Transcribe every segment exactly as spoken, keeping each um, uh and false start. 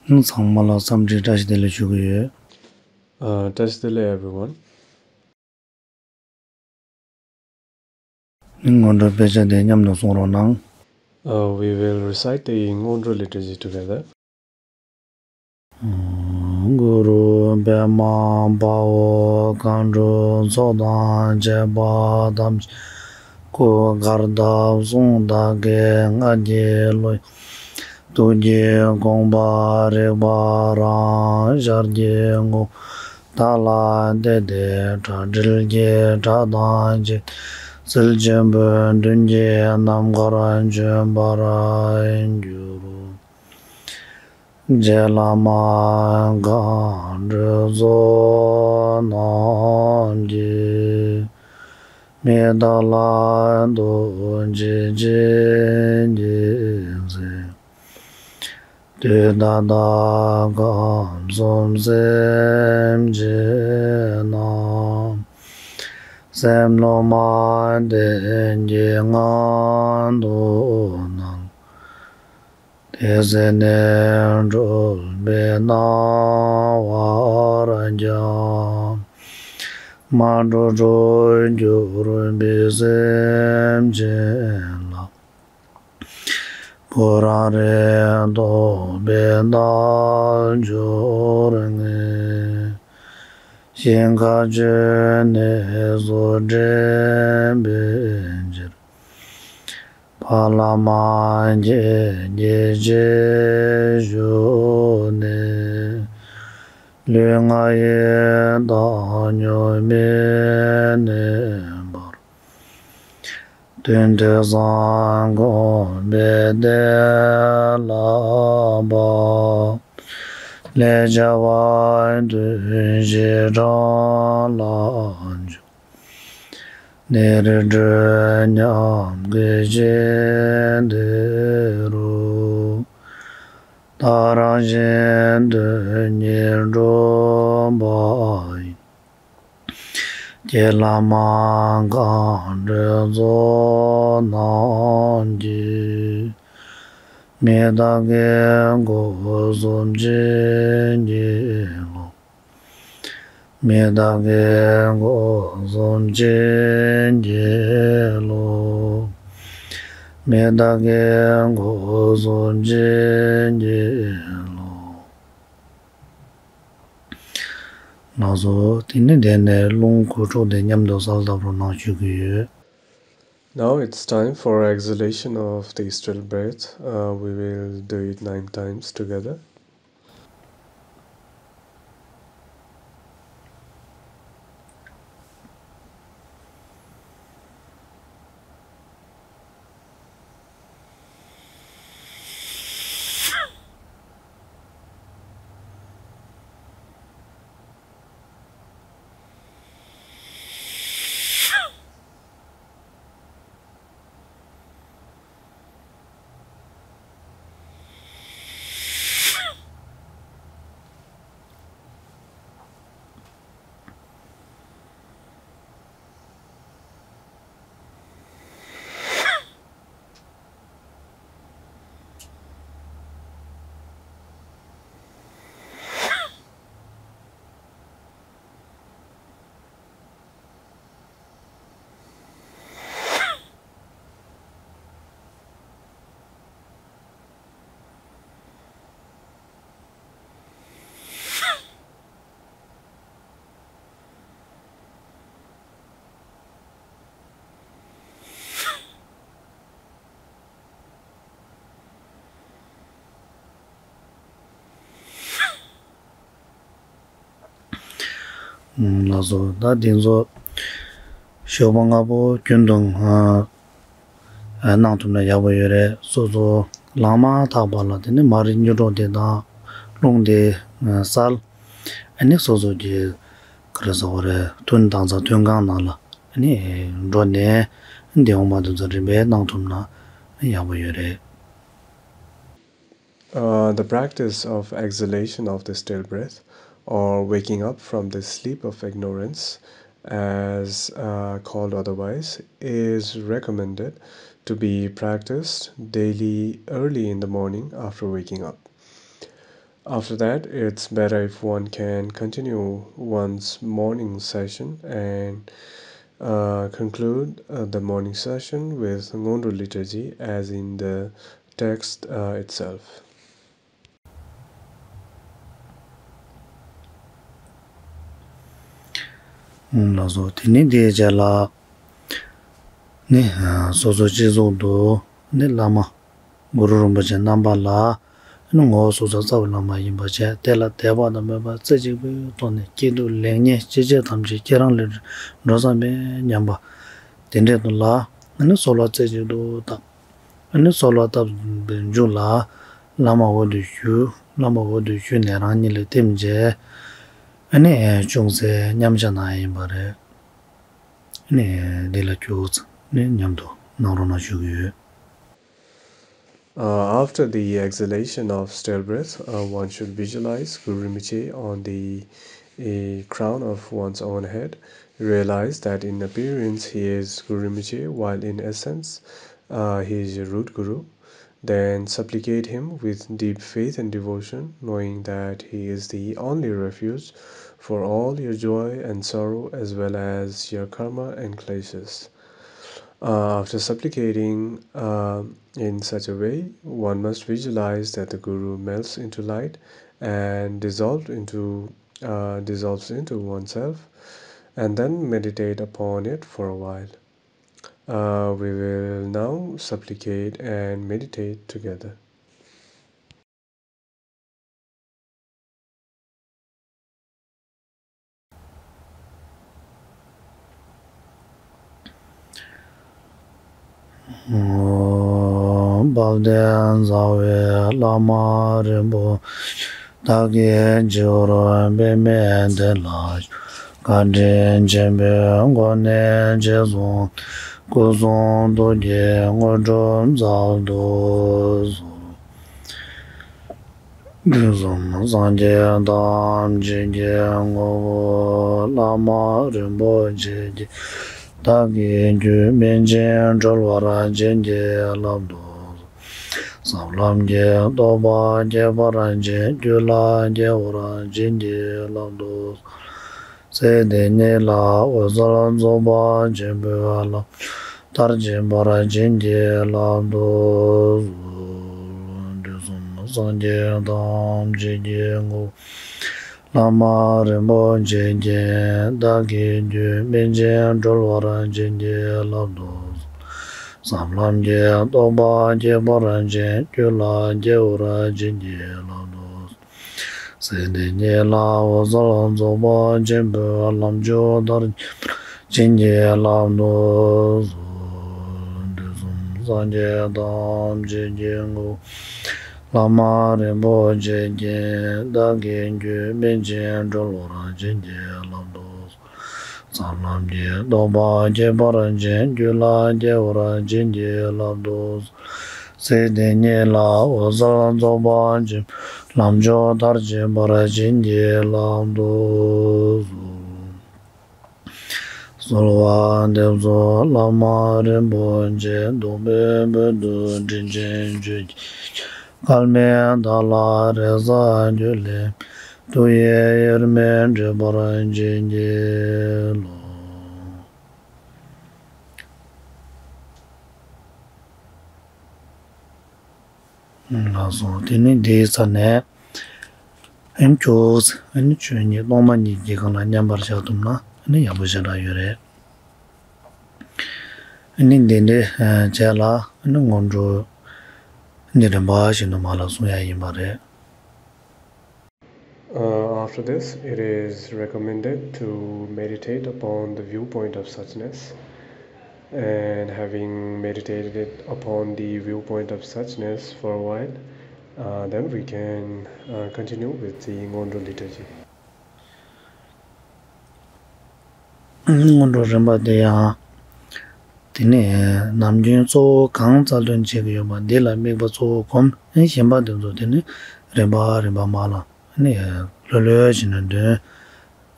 ཚང་མ་ལ་འཚམས་འདྲི་བཀྲ་ཤིས་བདེ་ལེགས་ཞུ་གི་ཡོད། Uh, བཀྲ་ཤིས་བདེ་ལེགས། Everyone. སྔོན་འགྲོའི་དཔེ་ཆ་དེ་མཉམ་དུ་གསུང་རོགས་གནང་། Uh, we will recite the Ngondro liturgy together. གུ་རུ་པདྨ་དཔའ་བོ་མཁའ་འགྲོའི་ཚོགས་དང་བཅས་པ་ཐམས་ཅད་སྐུ་གར་སྟབས་གསུམ་དག་གི་ལྔ་བརྒྱའི་ལོ། ཐུགས་ཀྱི་དགོངས་པ་རིག་པ་རང་ཤར་གྱི་ངོ་བོ་དག་ལ་བལྟས་ཏེ་དྲག་དྲིལ་གྱི་སྒྲ་དང་བཅས་ཏེ་ཚུལ་ཆེན་པོའི་མདུན་གྱི་ནམ་མཁར་བྱོན་པར་འགྱུར། རྗེ་བླ་མ་མཁའ་འགྲོའི་ཚོགས་རྣམས་ཀྱིས། མི་རྟག་ལ་རྡོ་རྗེ་ཅན་གྱི་སྲས། དུས་ད་ལྟ་ཁམས་གསུམ་སེམས་ཅན་རྣམས། སེམས་ལུས་མ་བརྟན་གྱི་ངང་དུ་སྣང་། དེ་ཚེ་ནས་འགྲོ་བའི་སྣང་བར་ཀྱང་། མ་འགྲོ་འགྲོ་འགྱུར་བའི་སེམས་ཅན་ལ། བུ་རམ་རིམ་ཐོབ་པའི་རྣལ་འབྱོར་ངས། ཞིང་ཁམས་ཆོས་གནས་སུ་འདྲེན་པའི་ཕྱིར། ཕ་བླ་མ་ཁྱེད་ཀྱི་རྗེས་ཞུགས་ནས། ལུས་ངག་ཡིད་གང་སྙོམས་མི་གནས་པར། དོན་དུ་བཟང་དགོངས་པའི་གཏན་ལ་དབབ། ལས་བྱ་བ་དོན་བཞིན་དྲང་ལ་འཇུག། ནད་རིགས་དྲོད་ཉམས་ཀྱི་ཞི་བདེ་རུ། ད་རང་གཞན་དོན་གཉིས་འགྲུབ་པ་ཡི། རྗེ་བླ་མ་མཁའ་འགྲོའི་ཚོགས་རྣམས་ཀྱིས། མི་རྟག་གི་སྒོ་གསུམ་བྱིན་གྱིས་རློབས། མི་རྟག་གི་སྒོ་གསུམ་བྱིན་གྱིས་རློབས། མི་རྟག་གི་སྒོ་གསུམ་བྱིན་གྱིས་རློབས། ལགས་སོ། དེ་ནས་དེ་ནས་རླུང་འཁོར་འཁོར་དེ་མཉམ་དུ་གསལ་བཏབ་རོགས་གནང་ཞུ་གི་ཡོད། Now it's time for exhalation of the still breath. Uh, we will do it nine times together. ལགས་སོ། ད་དེ་ཚོ་ཞོགས་པ་སྔ་པོ་རྒྱུན་དུ་གནང་ཐུབ་ན་ཡག་པོ་ཡོད་རེད། སོ་སོ་ལངས་མ་ཐག་པ་ལ་དེ་ནས་མར་གཉིད་འགྲོ་དེ་དང་རླུང་དེ་སལ། ཨ་ནི་སོ་སོ་གི་ག་རེ་ཟེར་དགོས་རེད། ཐུན་དང་ཚ་ཐུན་གང་ནང་ལ་ཨ་ནི་འགྲོ་ནས་འདི་འོང་མ་དེ་ཚོ་རིམ་པས་གནང་ཐུབ་ན་ཡག་པོ་ཡོད་རེད། Uh, the practice of exhalation of the still breath, or waking up from the sleep of ignorance, as uh, called otherwise, is recommended to be practiced daily early in the morning after waking up. After that, it's better if one can continue one's morning session and uh, conclude uh, the morning session with Ngondro liturgy as in the text uh, itself. ལགས་སོ། དེ་ནས་དེའི་རྗེས་ལ་ནི་སོ་སོ་སྤྱི་གཙུག་ཏུ་ནི་བླ་མ་གུ་རུ་རིན་པོ་ཆེ་རྣམ་པ་ལ་ནི་ངོ་བོ་སོ་སོ་རྩ་བའི་བླ་མ་ཡིན་པ་བྱས། དེ་ལ་དད་པ་དང་མོས་པ་རྩེ་གཅིག་པུའི་ཐོག་ནས་སྐྱིད་སྡུག་ལེགས་ཉེས་ཅི་བྱེད་ཐམས་ཅད་ཁྱེད་རང་ལས་འགྲོ་ས་མེད་སྙམ་པ་དེ་འདྲའི་དོན་ལ་ནི་གསོལ་བ་རྩེ་གཅིག་ཏུ་བཏབ། ཨ་ནི་གསོལ་བ་བཏབ་པའི་མཇུག་ལ་བླ་མ་འོག་ཏུ་བཞུགས། བླ་མ་འོག་ཏུ་བཞུགས་ནས་རང་ཉིད་ལ་བསྟིམ་བྱས། ཨ་ནི་ཅུང་ཟད་མཉམ་བཞག་གནང་ཡ་ཡིན་པ་རེད། ཨ་ནི་འདི་ལ་ཁྱོད་ཚོ་ནི་མཉམ་དུ་གནང་རོགས་གནང་ཞུ་གི་ཡོད། Uh, after the exhalation of still breath, uh, one should visualize Guru Rinpoche on the uh, crown of one's own head. Realize that in appearance he is Guru Rinpoche, while in essence uh, he is your root Guru. Then supplicate him with deep faith and devotion, knowing that he is the only refuge for all your joy and sorrow, as well as your karma and kleshas. Uh, after supplicating uh, in such a way, one must visualize that the Guru melts into light and dissolved into uh, dissolves into oneself, and then meditate upon it for a while. Uh, we will now supplicate and meditate together. དཔལ་ལྡན་རྩ་བའི་བླ་མ་རིན་པོ་ཆེ། བདག་གི་སྤྱི་བོར་པདྨའི་གདན་ལ་བཞུགས། བཀའ་དྲིན་ཆེན་པོའི་སྒོ་ནས་རྗེས་བཟུང་སྐུ་གསུང་ཐུགས་ཀྱི་དངོས་གྲུབ་སྩལ་དུ་གསོལ། དུས་གསུམ་སངས་རྒྱས་ཐམས་ཅད་ཀྱི་ངོ་བོ་བླ་མ་རིན་པོ་ཆེ་ཀྱིས། བདག་གི་རྒྱུད་སྨིན་ཅིང་གྲོལ་བར་བྱིན་གྱིས་བརླབ་ཏུ་གསོལ། ཟབ་ལམ་གྱི་རྟོགས་པ་སྐྱེ་བར་བྱིན། རྒྱུད་ལ་སྐྱེ་བར་བྱིན་གྱིས་བརླབ་ཏུ་གསོལ། ཚེ་འདི་ཉིད་ལ་འོད་གསལ་རྫོགས་པ་ཆེན་པོའི་ལམ་མཐར་ཕྱིན་པར་བྱིན་གྱིས་བརླབ་ཏུ་གསོལ། དུས་གསུམ་སངས་རྒྱས་ཐམས་ཅད་ཀྱི་ངོ་བོ་བླ་མ་རིན་པོ་ཆེ་ཀྱིས། བདག་གི་རྒྱུད་སྨིན་ཅིང་གྲོལ་བར་བྱིན་གྱིས་བརླབ་ཏུ་གསོལ། ཟབ་ལམ་གྱི་རྟོགས་པ་སྐྱེ་བར་བྱིན། རྒྱུད་ལ་སྐྱེ་བར་བྱིན་གྱིས་བརླབ་ཏུ་གསོལ། ཚེ་འདི་ཉིད་ལ་འོད་གསལ་རྫོགས་པ་ཆེན་པོའི་ལམ་མཆོག་མཐར་ཕྱིན་པར་བྱིན་གྱིས་བརླབ་ཏུ་གསོལ། དུས་གསུམ་སངས་རྒྱས་ཐམས་ཅད་ཀྱི་ངོ་བོ་བླ་མ་རིན་པོ་ཆེ་ཀྱིས། བདག་གི་རྒྱུད་སྨིན་ཅིང་གྲོལ་བར་བྱིན་གྱིས་བརླབ་ཏུ་གསོལ། ཟབ་ལམ་གྱི་རྟོགས་པ་སྐྱེ་བར་བྱིན། རྒྱུད་ལ་སྐྱེ་བར་བྱིན་གྱིས་བརླབ་ཏུ་གསོལ། ཚེ་འདི་ཉིད་ལ་འོད་གསལ་རྫོགས་པ་ཆེན་པོའི་ལམ་མཆོག་མཐར་ཕྱིན་པར་བྱིན་གྱིས་བརླབ་ཏུ་གསོལ། གསོལ་བ་འདེབས་སོ་བླ་མ་རིན་པོ་ཆེ། བདུག་སྤོས་སྦོལ་དུ་དྲི་ཆེན་བཅུད་ཀྱིས། སྐལ་མེད་བདག་ལ་རེག་བྱ་རྒྱུད་ལས། དུག་གཡེང་དབྱེར་མེད་འབྲེལ་བར་བྱིན་གྱིས་རློབས། ལགས་སོ། དེ་ནས་འདིའི་རྩ་ནས་ཨ་ནི་ཁྱོད་ཨ་ནི་ཆོས་ཉིད་སྟོང་པ་ཉིད་ཀྱི་སྒང་ལ་མཉམ་པར་བཞག་ཐུབ་ན་ཨ་ནི་ཡག་པོ་ཞེ་དྲག་ཡོད་རེད། ཨ་ནི་འདི་འདྲའི་བྱས་ལ་ཨ་ནི་སྔོན་འགྲོ་འདི་རིམ་པ་བཞིན་དུ་མར་ལ་གསུང་ཡ་ཡིན་པ་རེད། Uh, after this, it is recommended to meditate upon the viewpoint of suchness. And having meditated upon the viewpoint of suchness for a while, uh, then we can uh, continue with the Ngondro liturgy. སྔོན་འགྲོ་རིམ་པ་དེ་ཡང་། དེ་ནས་ནམ་རྒྱུན་གཙོ་བོ་གང་རྩ་འདོན་བྱེད་ཀྱི་ཡོད་པ་འདི་ལ་དམིགས་པ་གཙོ་བོ་སྒོམ། གཞན་པ་དེ་ཚོ་དེ་ནི་རིམ་པ་རིམ་པ་མར་ལ་ནི་ལྷོད་ལྷོད་བྱས་ནས་འདོན།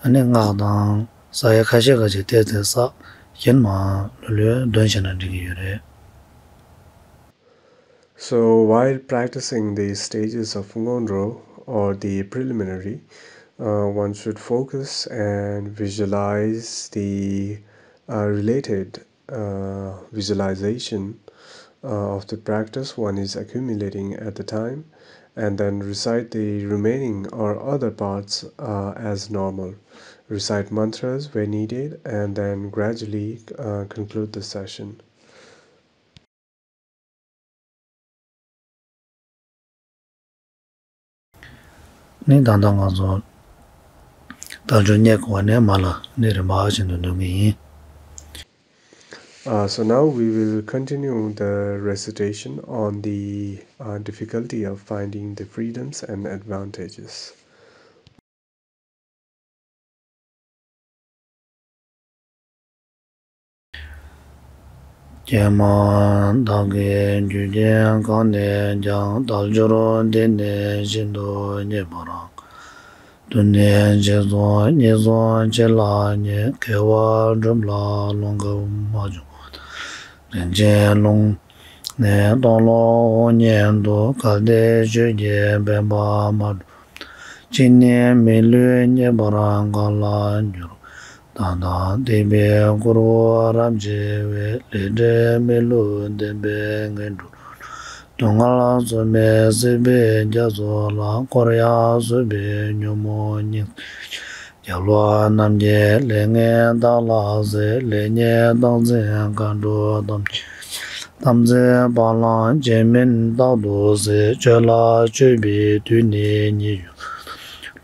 ཨ་ནི་སྔགས་དང་ས་ཡ་ཁ་ཤས་ཁ་ཤས་བལྟས་ཚེ་བསགས། གཞན་མར་ལྷོད་ལྷོད་འདོན་བྱས་ན་འགྲིག་གི་ཡོད་རེད། So, while practicing the stages of Ngondro, or the preliminary, uh, one should focus and visualize the uh, related uh, visualization uh, of the practice one is accumulating at the time, and then recite the remaining or other parts uh, as normal. Recite mantras where needed, and then gradually uh, conclude the session. ནི་ད་ལྟ་ང་ཚོ་དལ་འབྱོར་རྙེད་དགོས་པ་ནས་མར་ལ་ནི་རིམ་པ་བཞིན་དུ་འདོན་གྱི་ཡིན། Uh, so now we will continue the recitation on the uh, difficulty of finding the freedoms and advantages. ཀྱེ་མ། བདག་གིས་རྒྱུ་རྐྱེན་གང་ནས་ཀྱང་དལ་འབྱོར་འདི་ནི་ཤིན་ཏུ་རྙེད་པར་འགྱུར། དུས་ནི་འཇིག་ཚོགས་གཉིས་སུ་མཆིས་ལ་ཉེ། དགེ་བ་སྒྲུབ་ལ་རླུང་ཁམས་མ་བྱུང་། རིན་ཆེན་རླུང་ནི་སྟོང་ལོག་དབང་ཉིད་དུ། གལ་ཏེ་ཆོས་ཀྱི་བདེན་པ་མ་གྲུབ། ཅི་ནས་མི་ལུས་རྙེད་པར་གང་ལ་འགྱུར། ད་ལྟ་སྡིག་པའི་ཁུར་བོ་རབ་འཇིགས་པའི། ལས་འབྲས་མི་བསླུ་བདེན་པའི་ངན་འགྲོར། སྡུག་བསྔལ་གཟུགས་མེད་སྲིད་པའི་རྒྱ་མཚོ་ལ། འཁོར་ཡང་བཟོད་པའི་ཉོན་མོངས་སྙིང་རྗེ། རྒྱལ་བ་རྣམས་ཀྱི་ལས་ངན་བདག་ལ་གཟིགས། ལེགས་ཉེས་སྟངས་འཛིན་མཁའ་འགྲོ་ཐམས་ཅད་ཅིང་། དམ་ཚིག་བ་ལང་བྱེད་མིན་རྟག་ཏུ་གཟིགས། ཆོས་ལ་སྤྱོད་པའི་དུས་ནི་ཉེ་ཡོད།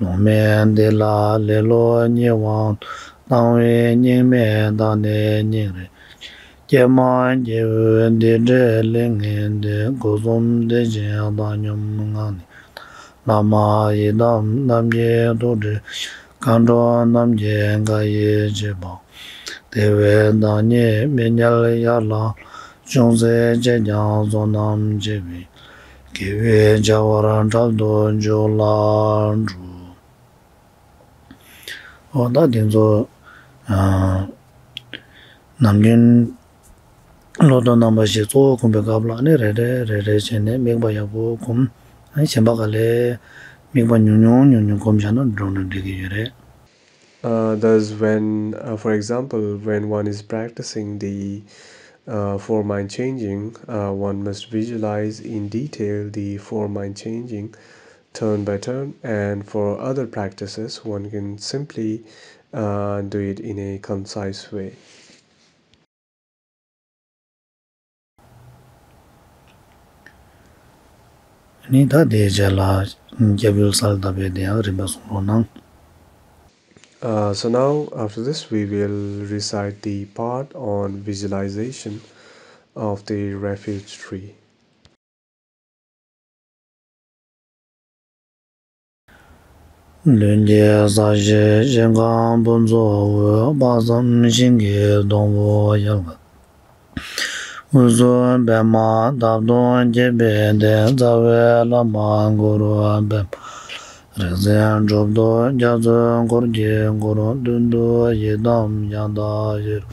ལུང་མིན་འདི་ལ་ལེ་ལོ་ཉེ་བའང་། སྣང་བའི་སྙིགས་མས་བདག་ནི་སྙིང་རེ་རྗེ། ཀྱེ་མ་སྐྱེས་བུ་འདི་འདྲའི་ལས་ངན་འདི། སྒོ་གསུམ་བདེ་ཞིང་བཏང་སྙོམས་ངང་ནས། བླ་མ་ཡི་དམ་རྣམས་ཀྱི་ཐུགས་རྗེ་ཆེ། མཁའ་འགྲོ་རྣམས་ཀྱི་བཀའ་ཡིས་བྱས་པའོ། དེ་བས་བདག་ཉིད་མི་ཉལ་ཡར་ལངས། ཅུང་ཟད་བྱས་ཀྱང་བསོད་ནམས་ཆེ་བས། དགེ་བའི་བྱ་བར་འཕྲལ་དུ་འཇུག་ལ་འགྲོ། འོ་ད་དེ་ཚོ་ཨ་ནམ་རྒྱུན་ལོ་ཐོ་རྣམ་པ་བཞི་གཙོ་བོ་སྒོམ་པའི་སྐབས་ལ་ནི་རེ་རེ་རེ་རེ་བྱས་ནས་དམིགས་པ་ཡག་པོ་སྒོམ། ཨ་ནི་གཞན་པ་ག་ལེ་དམིགས་པ་ཉུང་ཉུང་ཉུང་ཉུང་སྒོམ་བཞག་ན་འགྲོ་ན་འགྲིག་གི་ཡོད་རེད། Uh, thus, when, uh, for example, when one is practicing the uh, four mind changing, uh, one must visualize in detail the four mind changing turn by turn, and for other practices, one can simply uh, do it in a concise way. ནི་ད་དེའི་རྗེས་ལ་སྐྱབས་ཡུལ་ས་ལ་བཏབ་པའི་དེ་ཡང་རིམ་པ་གསུང་རོགས་གནང་། Uh, so now, after this, we will recite the part on visualization of the refuge tree. ལུས་ཀྱི་ས་གཞི་ཞིང་ཁམས་ཕུན་ཚོགས་དབུས། དཔག་བསམ་ཤིང་གི་སྡོང་པོ་ཡལ་ག་དབུས་སུ་པདྨ་འདབ་སྟོང་འཁྱིལ་པའི་སྟེང་། རྩ་བའི་བླ་མ་གུ་རུ་པདྨ། རིག་འཛིན་གྲུབ་ཐོབ་རྒྱ་མཚོའི་འཁོར་གྱིས་བསྐོར། མདུན་དུ་ཡི་དམ་ཡང་དག་ཡེ་རུ།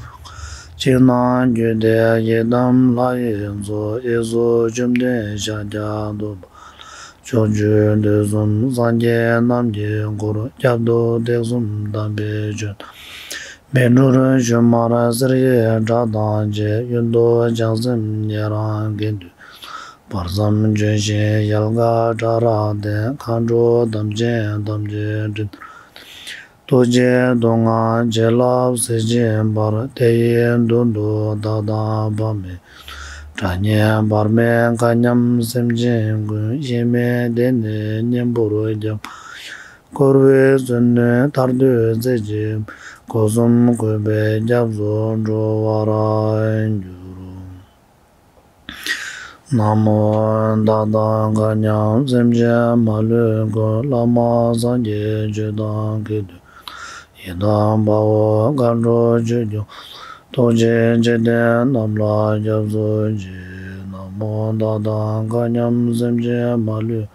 ཕྱི་ནང་རྒྱུད་སྡེ་ཡི་དམ་ལྷ་ཡི་ཚོགས། གཡས་སུ་བཅོམ་ལྡན་ཤཱཀྱ་ཐུབ་པ། ཕྱོགས་བཅུའི་དུས་གསུམ་སངས་རྒྱས་རྣམས་ཀྱིས་བསྐོར། སྐྱབས་འགྲོ་ཐེག་གསུམ་དམ་པའི་ཆོས། མི་འཁྲུགས་ཞུན་མར་གསེར་གྱི་སྒྲ་དང་བཅས། གཡོན་དུ་བྱང་སེམས་ཉན་རང་གི་མདུན། བར་མཚམས་ལྗོན་ཤིང་ཡལ་ག་ཕྲ་རགས་ལྡན། མཁའ་འགྲོ་དམ་ཅན་ཐམས་ཅད་སྤྲིན་ལྟར། ཐུགས་རྗེའི་མདོ་སྔགས་བྱིན་རླབས་གཟི་བྱིན་འབར། དེ་ཡི་མདུན་དུ་བདག་དང་དཔག་མེད། དགྲ་གཉེན་བར་མའི་མཁའ་མཉམ་སེམས་ཅན་ཀུན། གཤེད་མའི་སྡེ་ནི་གཉེན་པོར་སྐྱབས། འཁོར་བའི་བཙོན་གནོན་ཐར་འདོད་བརྩེ་ཆེན་པོས། སྒོ་གསུམ་གུས་པས་སྐྱབས་སུ་འགྲོ་བར་འགྱུར། ན་མོ། བདག་དང་མཁའ་མཉམ་སེམས་ཅན་མ་ལུས་ཀུན། བླ་མ་སངས་རྒྱས་ཆོས་དང་མཁས་འདོད། ཡི་དམ་དཔའ་བོ་མཁའ་འགྲོ་ཆོས་སྐྱོང་། ཐུགས་རྗེ་ཆེ་ལྡན་རྣམས་ལ་སྐྱབས་སུ་མཆི། ན་མོ། བདག་དང་མཁའ་མཉམ་སེམས་ཅན་མ་ལུས་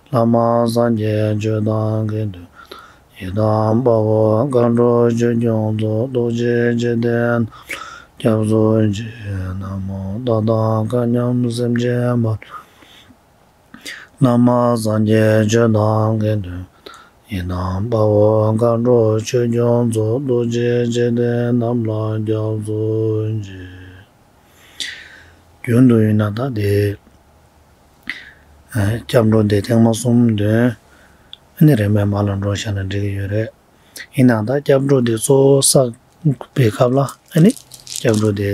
ཀུན། བླ་མ་སངས་རྒྱས་ཆོས་དང་མཁས་འདོད། ཡི་དམ་དཔའ་བོ་མཁའ་འགྲོ་ཆོས་སྐྱོང་ཚོགས། ཐུགས་རྗེ་ཆེ་ལྡན་རྣམས་ལ་སྐྱབས་སུ་མཆི། ན་མོ། བདག་དང་མཁའ་མཉམ་སེམས་ཅན་མ་ལུས་ཀུན། བླ་མ་སངས་རྒྱས་ཆོས་དང་མཁན་དོན་ཡི་དམ་དཔའ་བོ་མཁའ་འགྲོ་ཆོས་སྐྱོང་ཚོགས། ཐུགས་རྗེ་ཆེ་དེ་རྣམས་ལ་སྐྱབས་སུ་མཆི། རྒྱུན་དུ་ཡིན་ན་ད་དེ་སྐྱབས་འགྲོ་དེ་ཐེངས་མ་གསུམ་འདོན་ནི་རེད་མོད། མར་ལ་འགྲོ་བཞག་ན་འགྲིག་གི་ཡོད་རེད། ཡིན་ནའང་ད་སྐྱབས་འགྲོ་དེ་གཙོ་བོ་བསགས་པའི་སྐབས་ལ་ཨ་ནི་སྐྱབས་འགྲོ་དེ་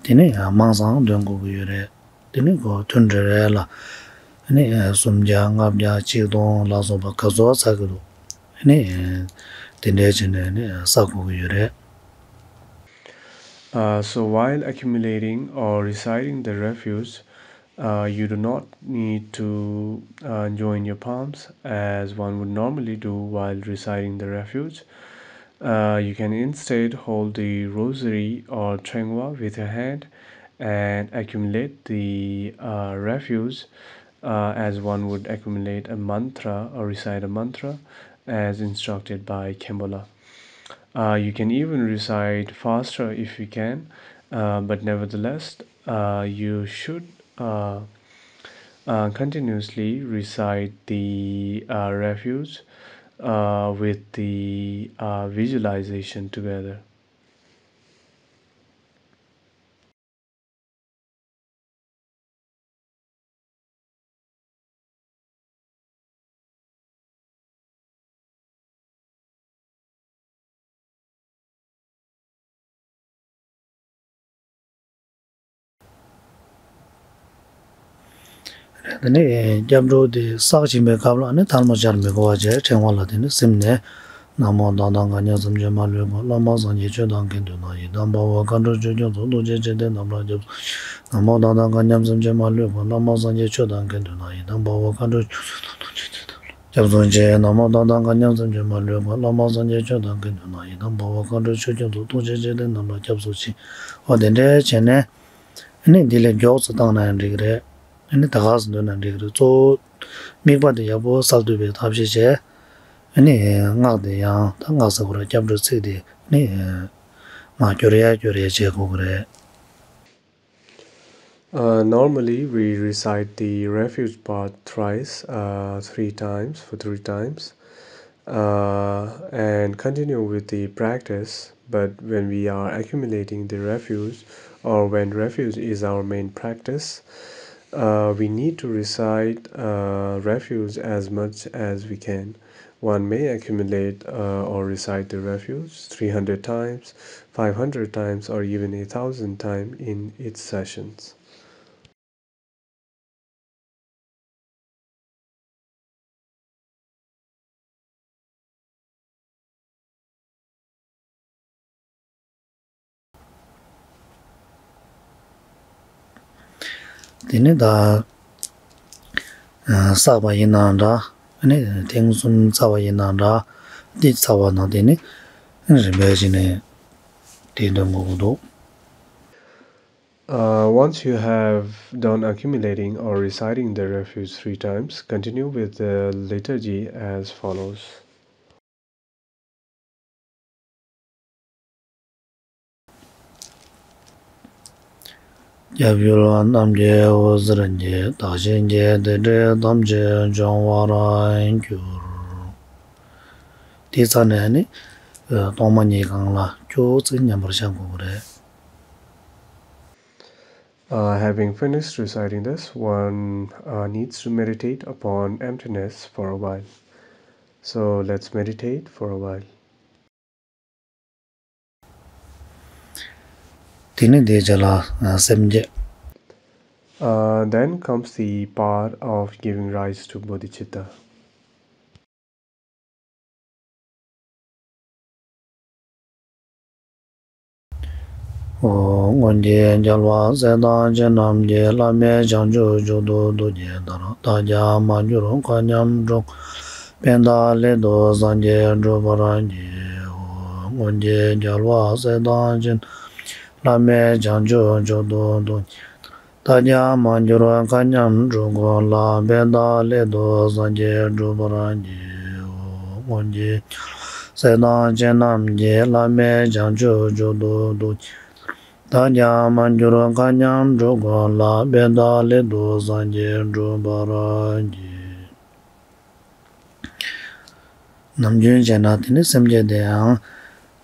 དེ་ནི་མང་ཙམ་འདོན་དགོས་ཀྱི་ཡོད་རེད། དེ་ནི་གོ་ཐུན་རེ་རེ་ལ་ཨ་ནི་སུམ་བརྒྱ་ལྔ་བརྒྱ་ཆིག་སྟོང་ལ་སོགས་པ་ག་ཚོད་བསགས་ཀྱི་འདུག་ཨ་ནི་དེ་འདྲའི་བྱས་ནས་ནི་བསགས་དགོས་ཀྱི་ཡོད་རེད། Uh, so while accumulating or reciting the refuge, uh, you do not need to uh, join your palms as one would normally do while reciting the refuge. Uh, you can instead hold the rosary or tshengwa with your hand and accumulate the uh, refuge uh, as one would accumulate a mantra or recite a mantra as instructed by Khenpo La. Uh, you can even recite faster if you can, uh, but nevertheless, uh, you should uh, uh, continuously recite the uh, refuge uh, with the uh, visualization together. དེ་ནས་སྐྱབས་འགྲོ་དེ་བསགས་བཞིན་པའི་སྐབས་ལ་ནི་ཐལ་མོ་སྦྱར་མི་དགོས་པ་བྱས། ཕྲེང་བ་ལ་དེ་ནི་ཟིན་ནས། ན་མོ་ཏན་ཏན་མཁའ་མཉམ་སེམས་ཅན་མ་ལུས་ཀུན། བླ་མ་སངས་རྒྱས་ཆོས་དང་མཁན་དོན་དང་། ཡི་དམ་དཔའ་བོ་མཁའ་འགྲོ་ཆོས་སྐྱོང་ཚོགས། ཐུགས་རྗེ་ཆེ་དེ་རྣམས་ལ་སྐྱབས་སུ། ན་མོ་ཏན་ཏན་མཁའ་མཉམ་སེམས་ཅན་མ་ལུས་ཀུན། བླ་མ་སངས་རྒྱས་ཆོས་དང་མཁན་དོན་དང་། ཡི་དམ་དཔའ་བོ་མཁའ་འགྲོ་ཆོས་སྐྱོང་ཚོགས། ཐུགས་རྗེ་ཆེ་དེ་རྣམས་ལ་སྐྱབས་སུ་མཆི། ན་མོ་ཏན་ཏན་མཁའ་མཉམ་སེམས་ཅན་མ་ལུས་ཀུན། བླ་མ་སངས་རྒྱས་ཆོས་དང་མཁན་དོན་དང་། ཡི་དམ་དཔའ་བོ་མཁའ་འགྲོ་ཆོས་སྐྱོང་ཚོགས། ཐུགས་རྗེ་ཆེ་དེ་རྣམས་ལ་སྐྱབས་སུ་མཆི། འོ་དེ་འདྲའི་བྱས་ནས། ཨ་ནི་འདི་ལས་མགྱོགས་སུ་བཏང་ན་ཡང་འགྲིག་གི་རེད། ཨ་ནི་ད་ག་སེ་འདོན་ན་འགྲིག་གི་རེད། གཙོ་བོ་དམིགས་པ་དེ་ཡག་པོ་གསལ་ཐུབ་པའི་ཐབས་ཤེས་བྱས། ཨ་ནི་སྔགས་དེ་ཡང་ད་སྔགས་ཟེར་དགོས་རེད། སྐྱབས་འགྲོའི་ཚིག་དེ་ཨ་ནི་མར་སྐྱོར་ཡ་སྐྱོར་ཡ་བྱེད་དགོས་ཀྱི་རེད། Uh, normally, we recite the refuge part thrice, uh, three times, for three times, uh, and continue with the practice. But when we are accumulating the refuge, or when refuge is our main practice, uh, we need to recite uh, refuge as much as we can. One may accumulate uh, or recite the refuge three hundred times, five hundred times, or even a thousand times in its sessions. དེ་ནི་ད་བསགས་པ་ཡིན་ན་འདྲ། ཨ་ནི་ཐེངས་གསུམ་བསགས་པ་ཡིན་ན་འདྲ། འདི་བསགས་པ་ན་དེ་ནི་རིམ་པས་བྱས་ནས་དེ་འདོན་དགོས་ཀྱི་འདུག Uh, once you have done accumulating or reciting the refuge three times, continue with the liturgy as follows. སྐྱབས་ཡུལ་རྣམས་ཀྱི་འོད་ཟེར་གྱིས། བདག་གཞན་གྱི་དེ་འདྲའི་དམ་ཆོས་འབྱུང་བར་འགྱུར། དེ་ཚར་ནས་ནི་སྟོང་པ་ཉིད་སྒང་ལ་ཅོག་ཙེ་མཉམ་པར་བཞག་དགོས་ཀྱི་རེད། Uh, having finished reciting this, one uh, needs to meditate upon emptiness for a while. So let's meditate for a while. དེ་ནི་དེའི་རྗེས་ལ་སེམས་བསྐྱེད། Uh, then comes the part of giving rise to bodhicitta. ཨོ། སྔོན་གྱི་རྒྱལ་བ་སྲས་དང་བཅས་རྣམས་ཀྱིས། བླ་མེད་བྱང་ཆུབ་མཆོག་ཏུ་ཐུགས་བསྐྱེད་མཐར། བདག་ཀྱང་མ་གྱུར་མཁའ་མཉམ་འགྲོ་མགོན། བར་དུ་བདག་ལེགས་སྒྲུབ་སངས་རྒྱས་འགྲུབ་པར་བགྱི། ཨོ། སྔོན་གྱི་རྒྱལ་བ་སྲས་དང་བཅས་རྣམས་ཀྱིས། བླ་མེད་བྱང་ཆུབ་མཆོག་ཏུ་ཐུགས་བསྐྱེད། བདག་ཀྱང་མ་གྱུར་མཁའ་མཉམ་འགྲོ་མགོན། བར་དུ་བདག་ལེགས་སྒྲུབ་སངས་རྒྱས་འགྲུབ་པར་བགྱི། ཨོ། སྔོན་གྱི་སྲས་དང་བཅས་རྣམས་ཀྱིས། བླ་མེད་བྱང་ཆུབ་མཆོག་ཏུ་ཐུགས་བསྐྱེད། བདག་ཀྱང་མ་གྱུར་མཁའ་མཉམ་འགྲོ་ཀུན་ལ། དཔལ་དང་ལྷ་དུ་སངས་རྒྱས་འགྲུབ་པར་བགྱི། ནམ་རྒྱུན་བྱས་ན་དེ་ནི་སེམས་བསྐྱེད་དེའང་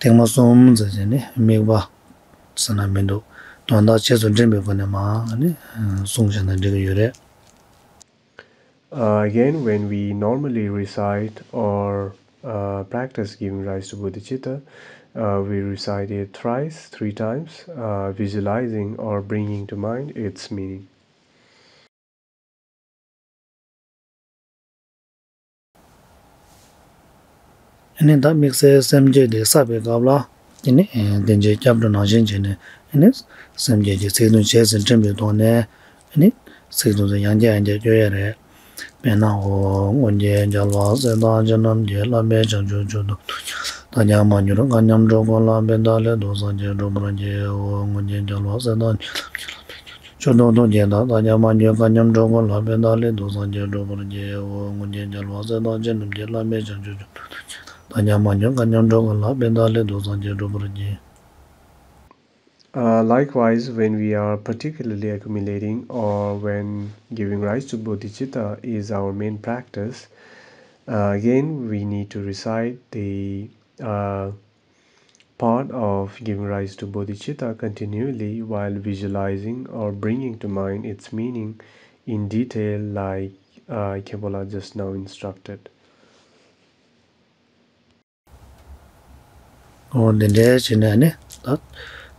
ཐེངས་མ་གསུམ་ཙམ་བྱས་ནས་དམིགས་པ་ཟེར་ན་མི་འདུག་དོན་དག་རྗེས་སུ་དྲན་པའི་སྒོ་ནས་མར་ནི་གསུངས་བྱས་ན་འགྲིག་གི་ཡོད་རེད། Uh, again, when we normally recite or uh, practice giving rise to bodhicitta, uh, we recite it thrice, three times, uh, visualizing or bringing to mind its meaning. ཨ་ནི་ད་དམིགས་བསལ་སེམས་བསྐྱེད་དེ་བསགས་པའི་སྐབས་ལ། དེ་ནི་བདེན་བཞིའི་སྐྱབས་འགྲོ་ནང་བཞིན་བྱས་ནས། ཨ་ནི་སེམས་བསྐྱེད་ཀྱི་ཚིག་དོན་རྗེས་སུ་དྲན་པའི་ཐོག་ནས། ཨ་ནི་ཚིག་དོན་ཚོ་ཡང་བསྐྱར་ཡང་བསྐྱར་བསྐྱོན་ཡ་རེད། དཔེར་ན། ཨོ། མངོན་རྗེས་རྒྱལ་བ་སྲས་དང་བཅས་རྣམས་ཀྱིས། བསླབ་པའི་བྱང་ཆུབ་མཆོག་ཏུ་ཐུགས་བསྐྱེད། བདག་ཀྱང་མ་གྱུར་མཁའ་མཉམ་འགྲོ་ཀུན་ལ། དཔལ་དང་ལྷ་དུ་སངས་རྒྱས་འགྲུབ་པར་བགྱི། ཨོ། མངོན་རྗེས་རྒྱལ་བ་སྲས་དང་བཅས་རྣམས་ཀྱིས། བསླབ་པའི་བྱང་ཆུབ་མཆོག་ཏུ་ཐུགས་བསྐྱེད། བདག་ཀྱང་མ་གྱུར་མཁའ་མཉམ་འགྲོ་ཀུན་ལ། དཔལ་དང་ལྷ་དུ་སངས་རྒྱས་འགྲུབ་པར་བགྱི། ཨོ། མངོན་རྗེས་རྒྱལ་བ་སྲས་དང་བཅས་རྣམས་ཀྱིས། བསླབ་པའི་བྱང་ཆུབ་མཆོག་ཏུ་ཐུགས་བསྐྱེད། བདག་ཀྱང་མ་གྱུར་མཁའ་མཉམ་འགྲོ་ཀུན་ལ། དཔལ་དང་ལྷ་དུ་སངས་རྒྱས་འགྲུབ་པར་བགྱི། Uh, likewise, when we are particularly accumulating or when giving rise to bodhicitta is our main practice, uh, again we need to recite the uh, part of giving rise to bodhicitta continually while visualizing or bringing to mind its meaning in detail, like uh, Khenpo La just now instructed. འོ་འདི་འདྲའི་བྱས་ནས་ནི་ད་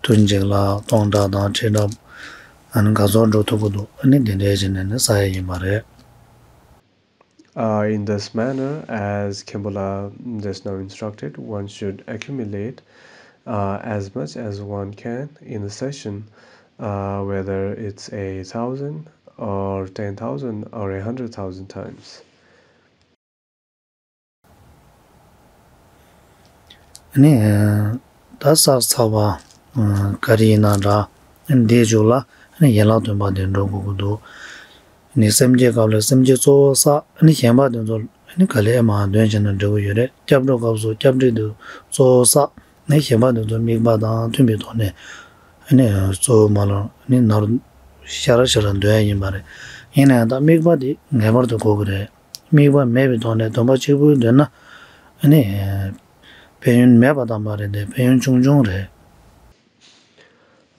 ཐུན་གཅིག་ལ་སྟོང་ཕྲག་དང་ཁྲི་ཕྲག་ཨ་ནི་ག་ཚོད་འགྲོ་ཐུབ་ཀྱི་འདུག་ཨ་ནི་འདི་འདྲའི་བྱས་ནས་ནི་བསགས་ཡ་ཡིན་པ་རེད། Uh, in this manner, as Khenpo La just now instructed, one should accumulate uh, as much as one can in a session, uh, whether it's a thousand or ten thousand or a hundred thousand times. ནི་ད་བསགས་ཚར་བ་ག་རེ་ཡིན་ན་འདྲ། འདིའི་མཇུག་ལ་ཡན་ལག་བདུན་པ་དེ་འགྲོ་དགོས་ཀྱི་འདུག་ནི་སེམས་བསྐྱེད་སྐབས་ལ་སེམས་བསྐྱེད་གཙོ་བོ་བསགས། ནི་གཞན་པ་དེ་ཚོ་ནི་ག་ལེར་མར་འདོན་བྱས་ན་འགྲིག་གི་ཡོད་རེད། སྐྱབས་འགྲོ་སྐབས་སུ་སྐྱབས་འགྲོ་དེ་གཙོ་བོ་བསགས། ནི་གཞན་པ་དེ་ཚོ་དམིགས་པ་དང་མཐུན་པའི་ཐོག་ནས་ནི་གཙོ་བོ་མ་ལ་ནི་ནར་ཤ་ར་ཤ་ར་འདོན་ཡ་ཡིན་པ་རེད། ཡིན་ན་ཡང་ད་དམིགས་པ་དེ་ངེས་པར་དུ་དགོས་ཀྱི་རེད། དམིགས་པ་མེད་པའི་ཐོག་ནས་འདོན་པ་གཅིག་པུ་འདོན་ན། ཨ་ནི་ཕན་ཡོན་མེད་པ་དང་མ་རེད་དེ། ཕན་ཡོན་ཆུང་ཆུང་རེད།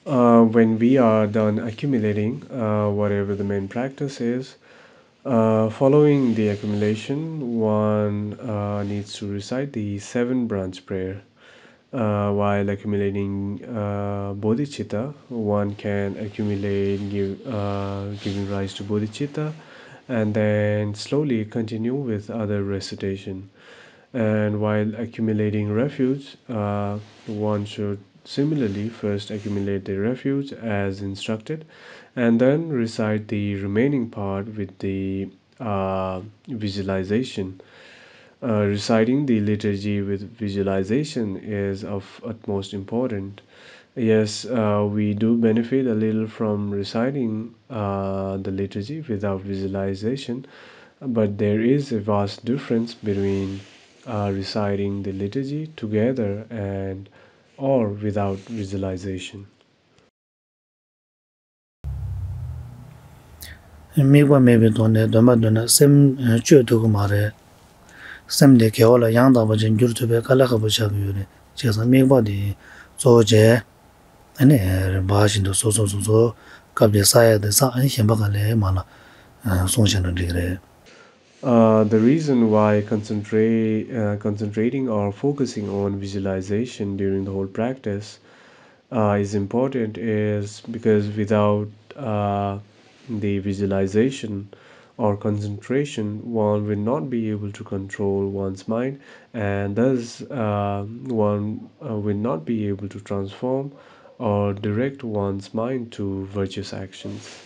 Uh, when we are done accumulating uh, whatever the main practice is, uh, following the accumulation, one uh, needs to recite the seven branch prayer. Uh, while accumulating uh, bodhicitta, one can accumulate give, uh, giving rise to bodhicitta and then slowly continue with other recitation. And while accumulating refuge, uh, one should similarly first accumulate the refuge as instructed and then recite the remaining part with the uh, visualization. Uh, reciting the liturgy with visualization is of utmost importance. Yes, uh, we do benefit a little from reciting uh, the liturgy without visualization, but there is a vast difference between uh, reciting the liturgy together and or without visualization. དམིགས་པ་མེད་པའི་ཐོག་ནས་འདོན་པ་འདོན་ན་སེམས་བཅོས་ཐུབ་ཀྱི་མ་རེད། སེམས་དེ་དགེ་བ་ལ་ཡང་དག་པ་ཅན་འགྱུར་ཐུབ་པའི་དཀའ་ལས་ཁག་པོ་ཆགས་ཀྱི་ཡོད་རེད། བྱས་ཙང་དམིགས་པ་དེ་གཙོ་བོ་བྱས། ཨ་ནི་རིམ་པ་བཞིན་དུ་སོ་སོ་སོ་སོ་སྐབས་དེར་བསགས་ཡག་དེ་བསགས། ཨ་ནི་གཞན་པ་ག་ལེར་མར་ལ་གསུངས་བཞག་ན་འགྲིག་གི་རེད། Uh, the reason why concentrate, uh, concentrating or focusing on visualization during the whole practice uh, is important is because without uh, the visualization or concentration, one will not be able to control one's mind, and thus uh, one uh, will not be able to transform or direct one's mind to virtuous actions.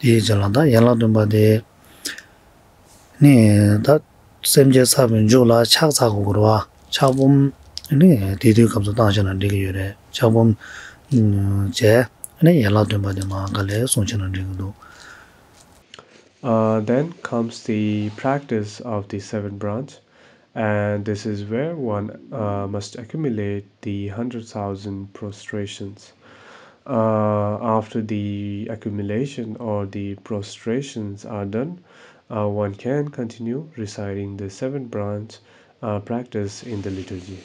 དེའི་རྗེས་ལ་ད་ཡན་ལག་བདུན་པ་དེ་ནི་ད་སེམས་བསྐྱེད་ཚར་བའི་མཇུག་ལ་ཕྱག་འཚལ་དགོས་ཀྱི་རེད་བ། ཕྱག་འབུམ་ནི་དེ་དུས་སྐབས་སུ་བཏང་བཞག་ན་འགྲིག་གི་ཡོད་རེད། ཕྱག་འབུམ་བྱས་ནི་ཡན་ལག་བདུན་པ་དེ་མར་ག་ལེར་གསུངས་བཞག་ན་འགྲིག་གི་འདུག Uh, then comes the practice of the seven branch. And this is where one uh, must accumulate the hundred thousand prostrations. Uh, after the accumulation or the prostrations are done, uh, one can continue reciting the seven branch uh, practice in the liturgy.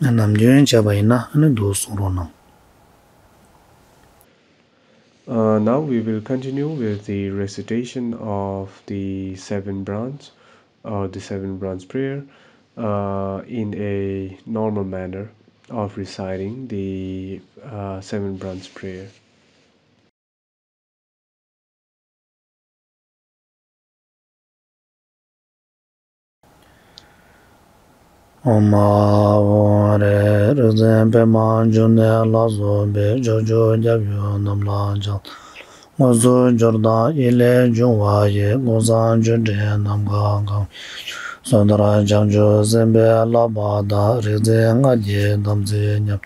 ནམ་རྒྱུན་བྱས་པ་ཡིན་ན་ཨ་ནི་འདུག་གསུང་རོགས་གནང་། Uh, now we will continue with the recitation of the seven branch or the seven branch prayer uh, in a normal manner of reciting the uh, seven branch prayer. ཨོཾ་ཨཱཿཧཱུྃ་ཧྲཱིཿ། རིག་འཛིན་པདྨ་འབྱུང་གནས་ལ་སོགས་པའི་ཕྱོགས་བཅུའི་སྐྱབས་ཡུལ་རྣམས་ལ་ཕྱག་འཚལ་ལོ། དངོས་སུ་གྱུར་དང་ཡིད་ལས་བྱུང་བ་ཡི། ཀུན་བཟང་མཆོད་སྤྲིན་ནམ་མཁའ་གང་། སོ་ཐར་བྱང་ཆུབ་སེམས་དཔའི་བསླབ་པ་དང་། རིག་འཛིན་སྔགས་ཀྱི་དམ་ཚིག་ཉམས།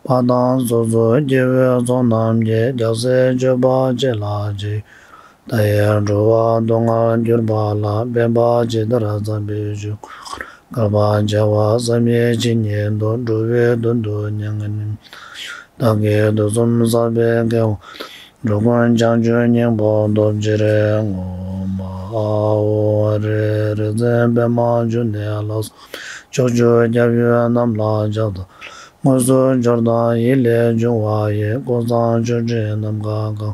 བ་དང་སོ་སོའི་སྐྱེ་བོའི་ཚོགས་རྣམས་ཀྱི། རྒྱལ་སྲས་སྤྱོད་པ་སྤྱད་ལ་སྤྱད། མཐའ་ཡས་འགྲོ་བ་སྡུག་བསྔལ་གྱུར་པ་ལ། ཕན་པ་ཇི་ལྟར་བསམ་པའི་མཆོག་བསྐལ་པ་བྱེ་བ་བསམ་ཡས་ཇི་སྙེད་དུ། འགྲོ་བའི་དོན་དུ་མྱ་ངན་མེད། བདག་གིས་དུས་གསུམ་བསགས་པའི་དགེ་བ། འགྲོ་ཀུན་བྱང་ཆུབ་སྙིང་པོ་ཐོབ་ཕྱིར་བསྔོ། ཨོཾ་ཨཱཿཧཱུྃ་ཧྲཱིཿ། རིག་འཛིན་པདྨ་འབྱུང་གནས་ལ་སོགས་པའི་ཕྱོགས་བཅུའི་སྐྱབས་ཡུལ་རྣམས་ལ་ཕྱག་འཚལ་ལོ། དངོས་སུ་གྱུར་དང་ཡིད་ལས་བྱུང་བ་ཡི། ཀུན་བཟང་མཆོད་སྤྲིན་ནམ་མཁའ་གང་།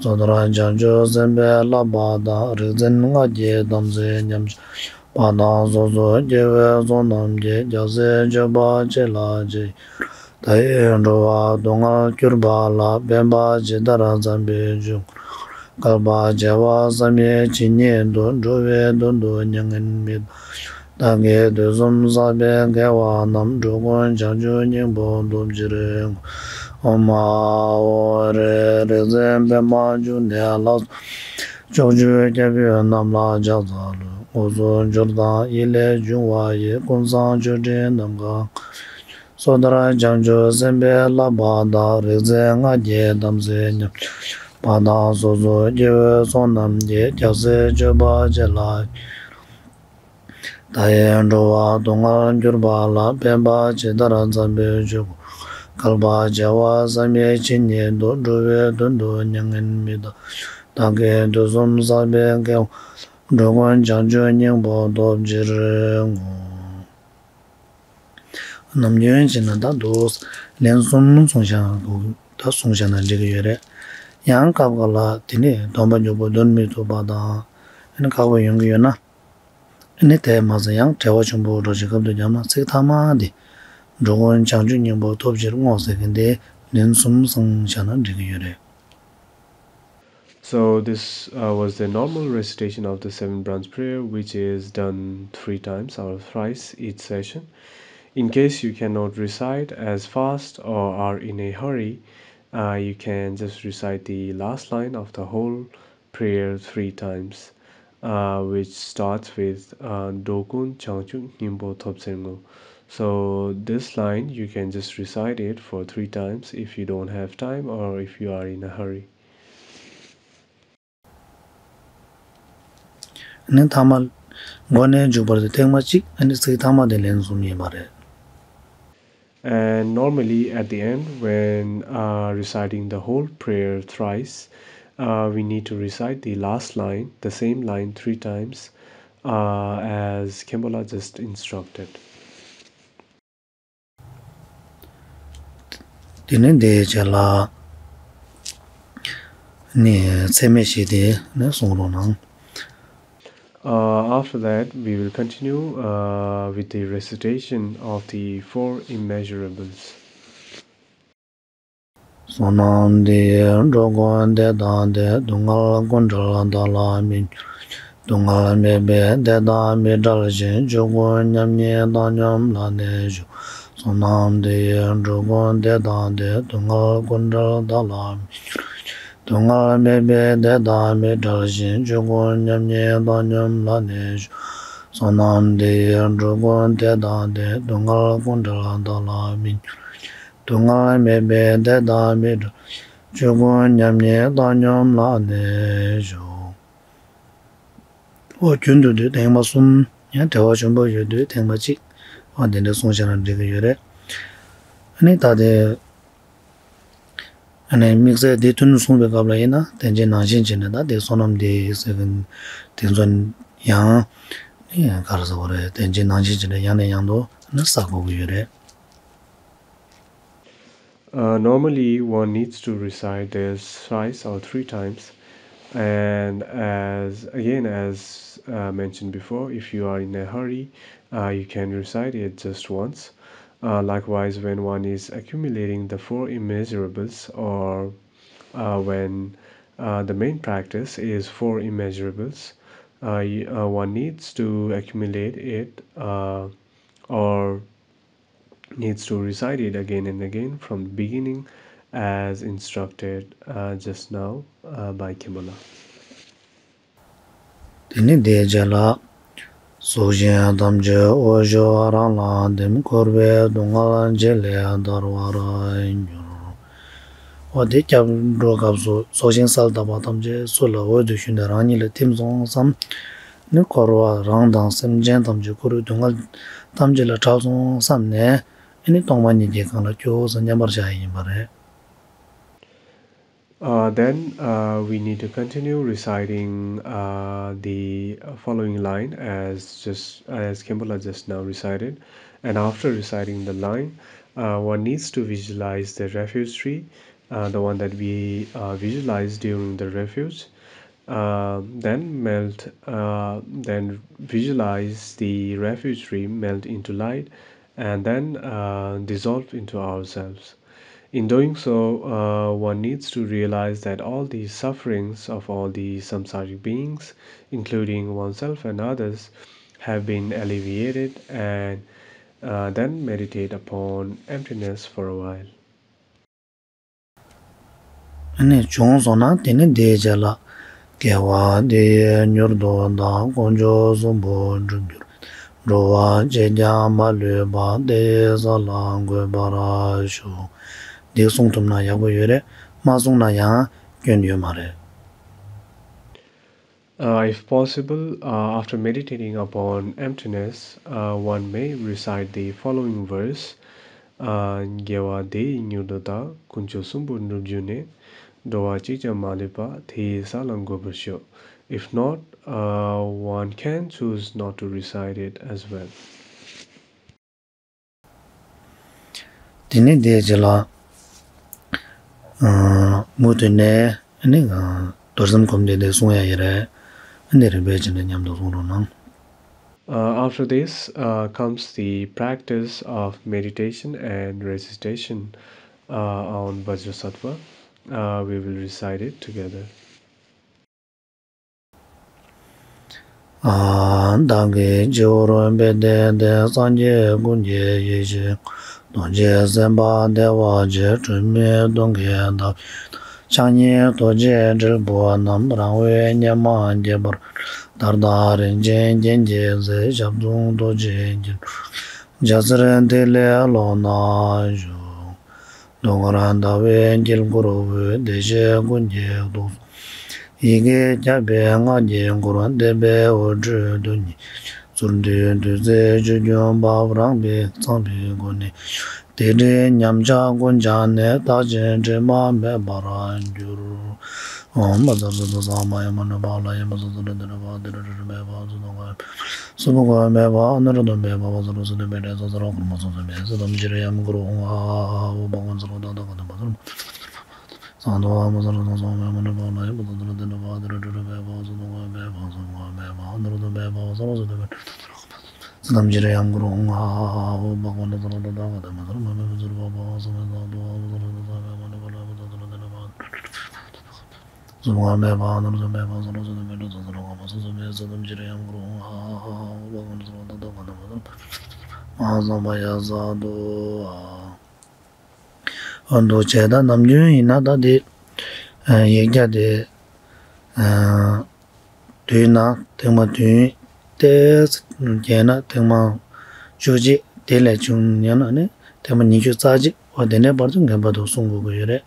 སོ་ཐར་བྱང་ཆུབ་སེམས་དཔའི་བསླབ་པ་དང་། རིག་འཛིན་སྔགས་ཀྱི་དམ་ཚིག་ཉམས། བ་དང་སོ་སོའི་སྐྱེ་བོའི་ཚོགས་རྣམས་ཀྱི། རྒྱལ་སྲས་སྤྱོད་པ་སྤྱད་ལ་སྤྱད། མཐའ་ཡས་འགྲོ་བ་སྡུག་བསྔལ་གྱུར་པ་ལ། ཕན་པ་ཇི་ལྟར་བསམ་པའི་མཆོག་བསྐལ་པ་བྱེ་བ་བསམ་ཡས་ཇི་སྙེད་དུ། འགྲོ་བའི་དོན་དུ་མྱ་ངན་མེད། བདག་གིས་དུས་གསུམ་བསགས་པའི་དགེ་བ་རྣམས། འགྲོ་ཀུན་བྱང་ཆུབ་སྙིང་པོ་ཐོབ་ཕྱིར་བསྔོ། ཨོཾ་ཨཱཿཧཱུྃ་ཧྲཱིཿ། རིག་འཛིན་པདྨ་འབྱུང་གནས་ལ་སོགས་པའི་ཕྱོགས་བཅུའི་སྐྱབས་ཡུལ་རྣམས་ལ་ཕྱག་འཚལ་ལོ། དངོས་སུ་གྱུར་དང་ཡིད་ལས་བྱུང་བ་ཡི། ཀུན་བཟང་མཆོད་སྤྲིན་ནམ་མཁའ་གང་། སོ་ཐར་བྱང་ཆུབ་སེམས་དཔའི་བསླབ་པ་དང་། རིག་འཛིན་སྔགས་ཀྱི་དམ་ཚིག་ཉམས། བ་དང་སོ་སོའི་སྐྱེ་བོའི་ཚོགས་རྣམས་ཀྱི། རྒྱལ་སྲས་སྤྱོད་པ་སྤྱད་ལ་སྤྱད། མཐའ་ཡས་འགྲོ་བ་སྡུག་བསྔལ་གྱུར་པ་ལ། ཕན་པ་ཇི་ལྟར་བསམ་པའི་མཆོག་བསྐལ་པ་བྱེ་བ་བསམ་ཡས་ཇི་སྙེད་དུ། འགྲོ་བའི་དོན་དུ་མྱ་ངན་མེད། བདག་གིས་དུས་གསུམ་བསགས་པའི་དགེ་བ། འགྲོ་ཀུན་བྱང་ཆུབ་སྙིང་པོ་ཐོབ་ཕྱིར་བསྔོ། ནམ་རྒྱུན་བྱས་ན་ད་འདུག་ལན་གསུམ་གསུངས་བཞག་ན་འགྲིག་གི་ཡོད་རེད། ཡང་སྐབས་འགའ་ལ་དེ་ནས་སྡོམ་པ་མགྱོགས་པོ་འདོན་མི་ཐུབ་པ་དང་། ཨ་ནི་ཁག་པོ་ཡོང་གི་ཡོད་ན། ཨ་ནི་དེས་མ་ཟད་ཡང་བྲེལ་བ་ཆེན་པོ་འགྲོ་བྱེད་སྐབས་དུ་བརྒྱབ་ན། ཚིག་ཐ་མ་དེ། འགྲོ་ཀུན་བྱང་ཆུབ་སྙིང་པོ་ཐོབ་ཕྱིར་བསྔོ་ཟེར་མཁན་དེ་ལན་གསུམ་གསུངས་བཞག་ན་འགྲིག་གི་ཡོད་རེད། So this uh, was the normal recitation of the seven branch prayer, which is done three times or thrice each session. In case you cannot recite as fast or are in a hurry, uh, you can just recite the last line of the whole prayer three times, uh, which starts with uh, འགྲོ་ཀུན་བྱང་ཆུབ་སྙིང་པོ་ཐོབ་ཟེར་ངོ་། So this line, you can just recite it for three times if you don't have time or if you are in a hurry. ནི་ཐ་མ། མགོ་ནས་མཇུག་བར་དུ་ཐེངས་མ་གཅིག་ཨ་ནི་ཚིག་ཐ་མ་དེ་ལན་གསུམ་ཡིན་པ་རེད། And normally at the end, when uh, reciting the whole prayer thrice, uh, we need to recite the last line, the same line three times, uh, as Khempola just instructed. དེ་ནས་འདིའི་རྗེས་ལ་ནི་ཚད་མེད་བཞི་དེ་ནི་གསུང་རོགས་གནང་། Uh, after that, we will continue uh, with the recitation of the four immeasurables. བསོད་ནམས་འདི་ཡིས་འགྲོ་ཀུན་བདེ་དང་ལྡན། སྡུག་བསྔལ་ཀུན་བྲལ་བདག་ལ་མི་འགྱུར་ཞིང་། སྡུག་བསྔལ་མེད་པའི་བདེ་དང་མི་འབྲལ་ཞིང་། ཆོས་ཀུན་མཉམ་ཉིད་བཏང་སྙོམས་ལ་ནི་ཞུགས། བསོད་ནམས་འདི་ཡིས་འགྲོ་ཀུན་བདེ་དང་ལྡན། སྡུག་བསྔལ་ཀུན་བྲལ་བདག་ལ་མི་འགྱུར་ཞིང་། སྡུག་བསྔལ་མེད་པའི་བདེ་དང་མི་འབྲལ་ཞིང་། ཆོས་ཀུན་མཉམ་ཉིད་བཏང་སྙོམས་ལ་ནི་ཞུགས། བསོད་ནམས་འདི་ཡིས་འགྲོ་ཀུན་བདེ་དང་ལྡན། སྡུག་བསྔལ་ཀུན་བྲལ་བདག་ལ་མི་འགྱུར་ཞིང་། སྡུག་བསྔལ་མེད་པའི་བདེ་དང་མི་འབྲལ་ཆོས་ཀུན་མཉམ་ཉིད་བཏང་སྙོམས་ལ་གནས་ཤོག་འོ་རྒྱུན་དུ་འདོད་ཐེངས་མ་གསུམ་ཡང་བྲེལ་བ་ཆེན་པོ་ཡོད་དུས་ཐེངས་མ་གཅིག་འོ་དེ་འདྲ་གསུངས་བཞག་ན་འགྲིག་གི་ཡོད་རེད། ཨ་ནི་ད་དེ། ཨ་ནི་དམིགས་བསལ་འདི་ཐུན་གསུངས་པའི་སྐབས་ལ་ཡིན་ན་བསྟན་བཅོས་ནང་བཞིན་བྱས་ནས་ད་དེ་བསོད་ནམས་འདི་ཟེར་གི་དེ་ཚོ་ཡང་ནི་ག་རེ་ཟེར་དགོས་རེད། བསྟན་བཅོས་ནང་བཞིན་བྱས་ནས་ཡང་ནས་ཡང་དུ་ནི་བསགས་དགོས་ཀྱི་ཡོད་རེད། Uh, normally, one needs to recite this thrice or three times. And as again, as uh, mentioned before, if you are in a hurry, uh, you can recite it just once. Uh, likewise, when one is accumulating the four immeasurables, or uh, when uh, the main practice is four immeasurables, uh, y- uh, one needs to accumulate it uh, or needs to recite it again and again from the beginning as instructed uh, just now uh, by Kimbola. དེ་ནི་དེའི་རྗེས་ལ། སྲོག་ཤིང་ཐམས་ཅད་འོད་ཞུ་རང་ལ་ལྡེམ། འཁོར་བའི་སྡུག་བསྔལ་བརྗེད་ལས་འདར་བར་འགྱུར། འོ་དེ་སྐྱབས་འགྲོ་སྐབས་སུ་སྲོག་ཤིང་སལ་བཏབ་པ་ཐམས་ཅད་ཚུར་ལ་འོད་དུ་ཞུ་ནས་རང་ཉིད་ལ་ཐིམ་སོང་བསམ། ནི་འཁོར་བ་རང་དང་སེམས་ཅན་ཐམས་ཅད་འཁོར་བའི་སྡུག་བསྔལ་ཐམས་ཅད་ལས་ཐར་སོང་བསམ་ནས་ཨ་ནི་སྟོང་པ་ཉིད་ཀྱི་སྒང་ལ་སྐྱོ་བོ་སེ་མཉམ་པར་བཞག་ཡིན་པ་རེད། Uh, then uh, we need to continue reciting uh, the following line as just as Kimbola just now recited. And after reciting the line, uh, one needs to visualize the refuge tree, uh, the one that we uh, visualized during the refuge. Uh, then melt, uh, then visualize the refuge tree melt into light and then uh, dissolve into ourselves. In doing so, uh, one needs to realize that all the sufferings of all the samsaric beings, including oneself and others, have been alleviated and uh, then meditate upon emptiness for a while. ནས་བྱུང་སོང་ན་དེ་ནི་དེའི་རྗེས་ལ། དགེ་བ་འདི་ཡིས་མྱུར་དུ་བདག་དཀོན་མཆོག་གསུམ་པོ་འགྲུབ་འགྱུར། འགྲོ་བ་གཅིག་ཀྱང་མ་ལུས་པ། དེ་ཡི་ས་ལ་འགོད་པར་ཤོག་འདི་གསུང་ཐུབ་ན་ཡག་པོ་ཡོད་རེད། མ་གསུང་ན་ཡང་སྐྱོན་ཡོད་མ་རེད། Uh, if possible, uh, after meditating upon emptiness, uh, one may recite the following verse. Uh, དགེ་བ་འདི་ཡིས་མྱུར་དུ་བདག་དཀོན་མཆོག་གསུམ་པོ་འགྲུབ་འགྱུར་ནས། འགྲོ་བ་གཅིག་ཀྱང་མ་ལུས་པ། དེ་ཡི་ས་ལ་འགོད་པར་ཤོག If not, uh, one can choose not to recite it as well. དེ་ནས་དེའི་རྗེས་ལ། མུ་མཐུད་ནས་ནི་རྡོར་སེམས་སྒོམ་བཟླས་དེ་གསུང་ཡ་ཡི་རེད། ནི་རིམ་པས་བྱས་ནས་མཉམ་དུ་གསུང་རོགས་གནང་། Uh, after this uh, comes the practice of meditation and recitation uh, on Vajrasattva. Uh, we will recite it together. བདག་གིས་སྤྱི་བོར་འབད་བརྩོན་འདི། སངས་རྒྱས་ཀུན་གྱི་ཡེ་ཤེས་སྐུ། རྡོ་རྗེ་སེམས་དཔའ་བདེ་བ་ཆེ། སྒྲོན་མེ་སྟོང་གི་ཟླ་བའི་ཕྱག་གཉིས་རྡོ་རྗེའི་དྲིལ་བུ་བསྣམས། རང་འོད་སྙེ་མ་འགྱེད་པར་ལྡིར། ཟླ་དང་རིན་ཆེན་རྒྱན་གྱིས་མཛེས། ཞབས་ཟུང་རྡོ་རྗེའི་དཀྱིལ་འཁོར་ལྗགས་གསེར་ཐིག་ལེ་ཀློང་ན་བཞུགས། ཐུགས་ཀར་ཟླ་བའི་དཀྱིལ་འཁོར་དབུས། བདེ་གཤེགས་ཀུན་གྱི་ཐུགས་སྲུང་། ཡི་གེ་བརྒྱ་པའི་སྔགས་ཀྱིས་བསྐོར། བཟླས་པའི་འོད་འཕྲོས་རྡུལ་སྙེད་ཆར་འབབ་དུས་ཚོད་བཅུད་ཀྱང་འབབ། རང་གི་ཚངས་པའི་སྒོ་ནས་ཕྱུང་། དེ་འདྲའི་ཉམས་ཆག་ཀུན་བྱང་ནས། རྟག་ཅིང་དྲི་མ་མེད་པར་འགྱུར། ཨོཾ་ཨ་ཙརྱ་ཏ་ཙྪ་བྷཱ་ཡ་མ་ནུ་བྷཱ་ལ་ཡ། བཛྲ་ཏ་ཏྲ་ཏེ་ན་བྷཱ་ཏེ་ན་ཏྲ་ཏྲ་བྷཱ་བཛྲ་ཏ་ག་ཡ། སུ་བྷ་ག་ཡ་མེ་བྷཱ་ཨ་ནུ་ར་དོ་མེ་བྷཱ། བཛྲ་སུ་ཏུ་མེ་ཏྲེ་ཙ་ཙ་ར་གུར་མ་སུ་སུ་མེ་ཙ་དམ་ཅི་ར་ཡམ་གུ་རུ་ཧཱ་ཧཱ་ཧཱ་ཨོ་བྷ་ག་ཝན་ཙ་རོ་ཏ་ཏ་ག་ཏ་བཛྲ་མ་ཙ་ར་མ་ཙ་ར་ཏ་ཙ་ཨ་མ་ནུ་བྷཱ་ལ་ཡ། བཛྲ་ཏ་ཏྲ་ཏེ་ན་བྷཱ་ཏེ་ན་ཏྲ་ཏྲ་བྷཱ་བཛྲ་ཏ་ག་ཡ་མེ་བྷཱ། སུ་བྷ་ག་ཡ་མེ་བྷཱ་ཨ་ནུ་ར་དོ་མེ་བྷཱ། བཛྲ་སུ་ཏུ་མེ་ཏྲེ་ཙ་ཙ་ར་གུར་མ་སུ་སུ་མེ་ཙ་དམ་ཅི་ར་ཡམ་གུ་རུ་ཧཱ་ཧཱ་ཧཱ་ཨོ་བྷ་ག་ཝན་ཙ་རོ་ཏ་ཏ་ག་ཏ་བཛྲ་མ་ཙ་ར་མ་ནུ་བྷཱ་ལ་ཡ། བཛྲ་བྷཱ་བྷཱ་སུ་མེ་ཙ་དྷཱུ་ཧཱ། བཛྲ་ཏ་ཏྲ་ཏེ་ན་བྷཱ་ཏེ་ན་ཏྲ་ཏྲ་བྷཱ་ཏེ་ན་ཏྲ་ཏྲ་བྷཱ། སུ་བྷ་ག་ཡ་མེ་བྷཱ་ཨ་ནུ་ར་དོ་མེ་བྷཱ། བཛྲ་སུ་ཏུ་མེ་ཏྲེ་ཙ་ཙ་ར་གུར་མ་སུ་སུ་མེ་ཙ་དམ་ཅི་ར་ཡམ་གུ་རུ་ཧཱ་ཧཱ་ཧཱ་ཨོ་བྷ་ག་ཝན་ཙ་རོ་ཏ་ཏ་ག་ཏ་བཛྲ་མ་ཙ་ར་མ་ནུ་བྷཱ་ལ་ཡ། བཛྲ་བྷཱ་ཡ་སཱ་དྷུ་ཨ། འོ་འདུག་བྱས། ད་ནམ་རྒྱུན་ཡིན་ན་ད་དེ་ཡིག་བརྒྱ་དེ་བསྡུས་ན་ཐེངས་མ་བདུན། ཏོག་ཙམ་རྒྱས་ན་ཐེངས་མ་བཅུ་གཅིག་དེ་ལས་ཆུང་ཡང་ན་ནི་ཐེངས་མ་ཉི་ཤུ་རྩ་གཅིག་འོ་དེ་ནས་བར་དུ་ངེས་པར་དུ་གསུང་དགོས་ཀྱི་ཡོད་རེད།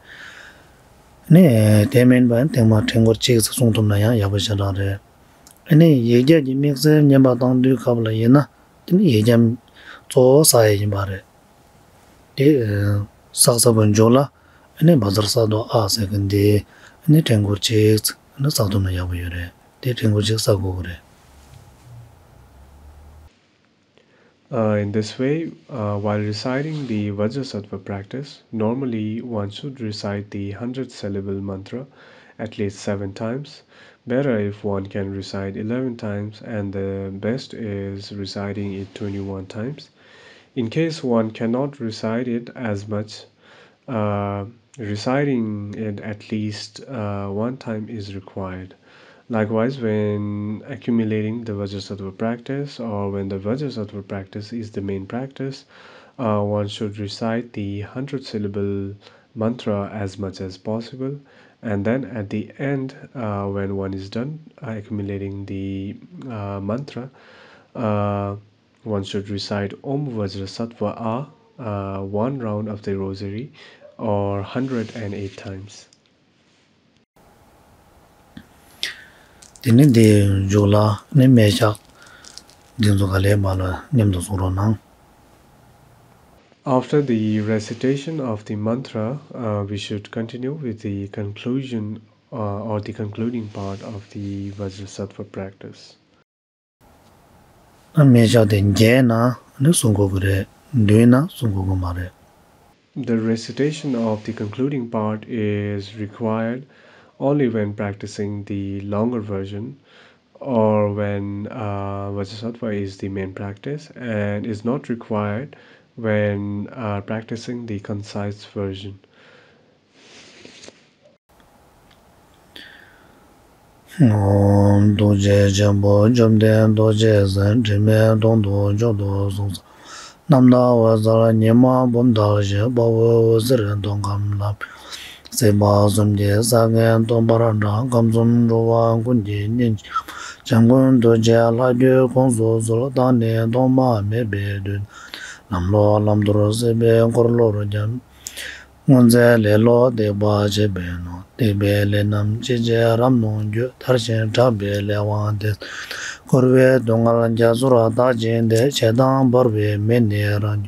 ཨ་ནི་དེ་མིན་པ་ཐེངས་མ་ཕྲེང་སྐོར་གཅིག་ཙམ་གསུང་ཐུབ་ན་ཡང་ཡག་པོ་ཞེ་དྲག་རེད། ཨ་ནི་ཡིག་བརྒྱ་གི་དམིགས་བསལ་བསྙེན་པ་བཏང་དུས་སྐབས་ལ་ཡིན་ན་དེ་ནི་ཡིག་བརྒྱ་གཙོ་བོ་བསགས་ཡས་ཡིན་པ་རེད། དེ་བསགས་ཚར་བའི་མཇུག་ལ་ཨ་ནི་བཛྲ་སཏྭ་ཨ་ཟེར་གི་འདི་ཨ་ནི་ཕྲེང་སྐོར་གཅིག་ཙམ་ཨ་ནི་བསགས་ཐུབ་ན་ཡག་པོ་ཡོད་རེད། དེ་ཕྲེང་སྐོར་གཅིག་བསགས་དགོས་ཀྱི་རེད། Uh, in this way, uh, while reciting the Vajrasattva practice, normally one should recite the hundred syllable mantra at least seven times. Better if one can recite eleven times, and the best is reciting it twenty-one times. In case one cannot recite it as much, uh, reciting it at least uh, one time is required. Likewise, when accumulating the Vajrasattva practice, or when the Vajrasattva practice is the main practice, uh, one should recite the hundred syllable mantra as much as possible. And then at the end, uh, when one is done uh, accumulating the uh, mantra, uh, one should recite Om Vajrasattva A, uh, one round of the rosary, or hundred and eight times. དེ་ནི་འདིའི་མཇུག་ལ་ནི་སྨྲས་ཤག་འདི་ཚོ་ག་ལེར་མ་ལ་མཉམ་དུ་གསུང་རོགས་གནང་། After the recitation of the mantra, uh, we should continue with the conclusion uh, or the concluding part of the Vajrasattva practice. སྨྲས་ཤག་དེ་རྒྱས་ན་ནི་གསུང་དགོས་ཀྱི་རེད། བསྡུས་ན་གསུང་དགོས་ཀྱི་མ་རེད། The recitation of the concluding part is required only when practicing the longer version or when uh, Vajrasattva is the main practice and is not required when uh, practicing the concise version. ཨོཾ་ཐུགས་རྗེ་ཆེན་པོ་བཅོམ་ལྡན་རྡོ་རྗེ་སེམས་དྲི་མེད་དོན་དུ་མཆོག་ཏུ་གསུངས་སོ། རྣམ་དག་འོད་གསལ་ཉི་མ་འབུམ་དང་བཞི། དཔའ་བོའི་འོད་ཟེར་མདོ་ཁམས་ལ། སྲིད་པ་གསུམ་གྱི་ས་རྒྱན་སྟོན་པར་གྲགས། ཁམས་གསུམ་འགྲོ་བ་ཀུན་གྱི་སྙིང་རྗེ། འཇམ་མགོན་རྡོ་རྗེ་ལྷ་ཁྱོད་དགོངས་སུ་གསོལ། བདག་ནི་ཐོག་མ་མེད་པའི་དུས། ལམ་ལྷོད་ལམ་དུར་སྲིད་པའི་འཁོར་ལོར་འཁྱམས། སྔོན་ཚེ་ལས་ལོག་སྡིག་པ་བྱས་པས་ན། སྡིག་པའི་ལས་རྣམས་ཅི་བྱས་རབ་གནང་རྒྱུ། མཐར་ཕྱིན་དྲག་པོའི་ལས་དབང་དེ། འཁོར་བའི་སྡུག་བསྔལ་རྒྱ་མཚོར་བཏགས་ཤིང་དེ། ཞེ་སྡང་འབར་བའི་མེ་ནི་རང་རྒྱུད།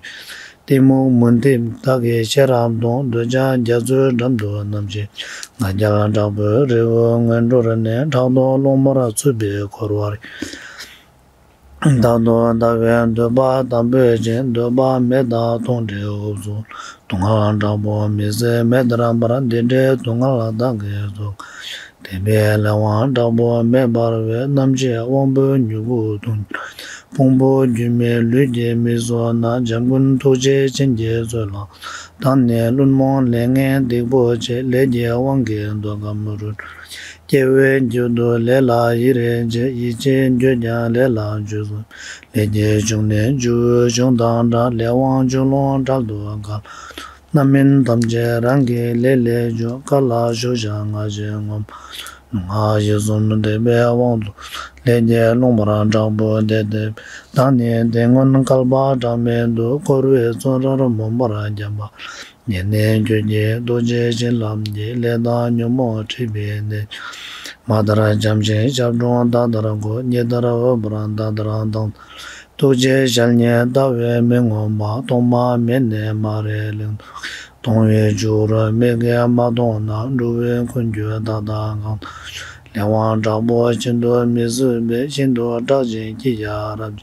གཏི་མུག་མུན་འཐིབས་མདའ་གི་ཤེལ་རབ་མཐོང་། འདོད་ཆགས་རྒྱ་མཚོའི་འགྲམ་དུ་བསྣམས་ཤིང་། ང་རྒྱལ་དྲག་པོའི་རི་བོའི་ངན་འགྲོར་གནས། ཕྲག་དོག་རླུང་དམར་འཚུབས་པའི་འཁོར་བར། རྟག་ཏུ་ལྟ་བའི་འདོད་པ་དམ་པོས་བཅིངས། འདོད་པ་མེད་དང་མཐོང་དྲི་འུབ་སོང་། སྡུག་བསྔལ་དྲག་པོ་མི་བཟད་མེ་ལྟར་འབར། འདི་འདྲའི་སྡུག་བསྔལ་བདག་གིས་ཚོར། སྡིག་པའི་ལས་དབང་དྲག་པོ་མེ་འབར་བས། རྣམ་ཤེས་དབང་པོའི་མྱུ་གུ་དུང་། ཕུང་པོ་རྒྱུས་མེད་ལུས་ཀྱིས་མི་གསོད་ན། འཇམ་མགོན་ཐུགས་རྗེ་ཆེན་གྱིས་གསོད་ལགས། བདག་ནི་བླུན་རྨོངས་ལས་ངན་སྡིག་པོ་ཆེ། ལས་ཀྱི་དབང་གིས་འདོད་ཁམས་རུལ། སྐྱེ་བོའི་རྒྱུད་དུ་ལས་ལ་ཡི་རེ་ཆེ། ཡིད་ཆེས་འགྱོད་ཀྱང་ལས་ལ་འགྱོད་གསུམ། ལས་ཀྱི་གཞུང་ནི་རྒྱུ་བའི་གཞུང་དང་འདྲ། ལས་དབང་རྒྱུ་ལོང་བྲལ་དུ་དཀའ། རྣམ་སྨིན་ཐམས་ཅད་རང་གི་ལས་ལས་བྱུང་། དཀའ་ལ་ཞུགས་ཤིང་སྔར་བཞིན་ངོམས། ལུས་ངག་ཡིད་གསུམ་སྡིག་པའི་དབང་དུ། ལས་ཀྱི་རླུང་འབར་དྲག་པོ་དེ་འཐིབས། བདག་ནི་དེ་སྔོན་བསྐལ་པ་གྲངས་མེད་དུ། འཁོར་བའི་བཙོན་རར་མུན་པར་བརྒྱབ་པ། ངས་ནི་ཁྱོད་ཀྱི་རྡོ་རྗེ་བྱིན་རླབས་ཀྱིས། ལས་དང་ཉོན་མོངས་འཁྲིད་པའི་ནད། མ་ལྟར་འཇམ་ཞིང་ཞབས་དྲུང་མདའ་ལྟར་ཁོག། ཉི་ལྟར་འོད་འབར་མདའ་ལྟར་མདངས། ཐུགས་རྗེའི་ཞལ་ཉིད་ལྟ་བས་མི་ངོམས་པ། ཐོག་མ་མེད་ནས་མ་རིག་གླིང་དུ། སྟོང་བའི་ཆུ་བུར་མིག་གིས་མ་མཐོང་ན། འགྲོ་བའི་ཁུར་འཁྱུད་བདག་དང་གང་། ལས་དབང་དྲག་པོ་ཤིན་ཏུ་མི་བཟོད་པས། ཤིན་ཏུ་སྐྲག་ཅིང་སྐྱི་གཡའ་རབ་བྱས།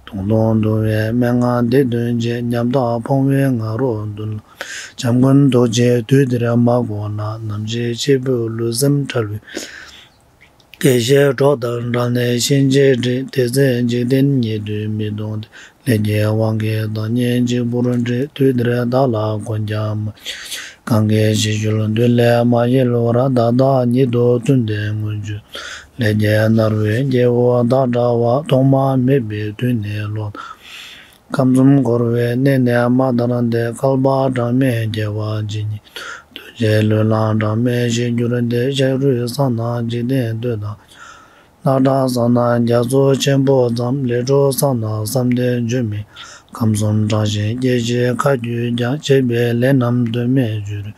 དུང་དུང་བརྡུང་བའི་སྨྲེ་སྔགས་འདི་འདོན་ཅིང་། ཉམ་ཐག་ཕོངས་པའི་ང་རོ་འདོན་ལ། འཇམ་མགོན་རྡོ་རྗེ་དུས་འདིར་མ་དགོངས་ན། ནམ་ཞིག་འཆི་འཕོ་ལུས་སེམས་འབྲལ་བའི། སྐད་ཅིག་གྲོགས་དང་བྲལ་ནས་གཤིན་རྗེའི་དྲི། དེ་ཚེ་འཇིག་རྟེན་ཉིད་དུ་མི་སྟོང་སྟེ། ལས་ཀྱི་དབང་གིས་བདག་ཉིད་གཅིག་པུར་འདྲེས། དུས་འདིར་བདག་ལ་མགོན་ཀྱང་མ་བྱུང་། གང་གི་ཞི་གྱུར་མདུན་ལས་མ་གཡེལ་བར། བདག་དང་ཉིད་དུ་བསྟུན་ཏེ་མངོན་གྱུར། ལས་ཀྱི་མནར་བའི་སྐྱེ་བོ་བདག་འདྲ་བ། ཐོག་མ་མེད་པའི་དུས་ནས་ལོག་ལྟ། ཁམས་གསུམ་འཁོར་བའི་གནས་ནས་མ་ཐར་ཏེ། བསྐལ་པ་གྲངས་མེད་བརྒྱ་པ་ཇི་སྙེད་དུ། རྡོ་རྗེའི་ལུས་ལ་གྲངས་མེད་ཤེས་གྱུར་ཏེ། ཤ་རུས་གསང་རྣམས་འཇིག་རྟེན་སྟོད་དང་། ལྷ་གྲྭ་བསགས་ན་རྒྱ་མཚོ་ཆེན་པོ་ཙམ། ལས་འཕྲོ་བསགས་ན་བསམ་གཏན་འབྱོན་མི་ཁམས་གསུམ་དྲངས་ཤིང་སྐྱེ་ཤི་ཁ་རྒྱུད་ཀྱང་། བྱས་པའི་ལས་རྣམས་དོན་མེད་འགྱུར།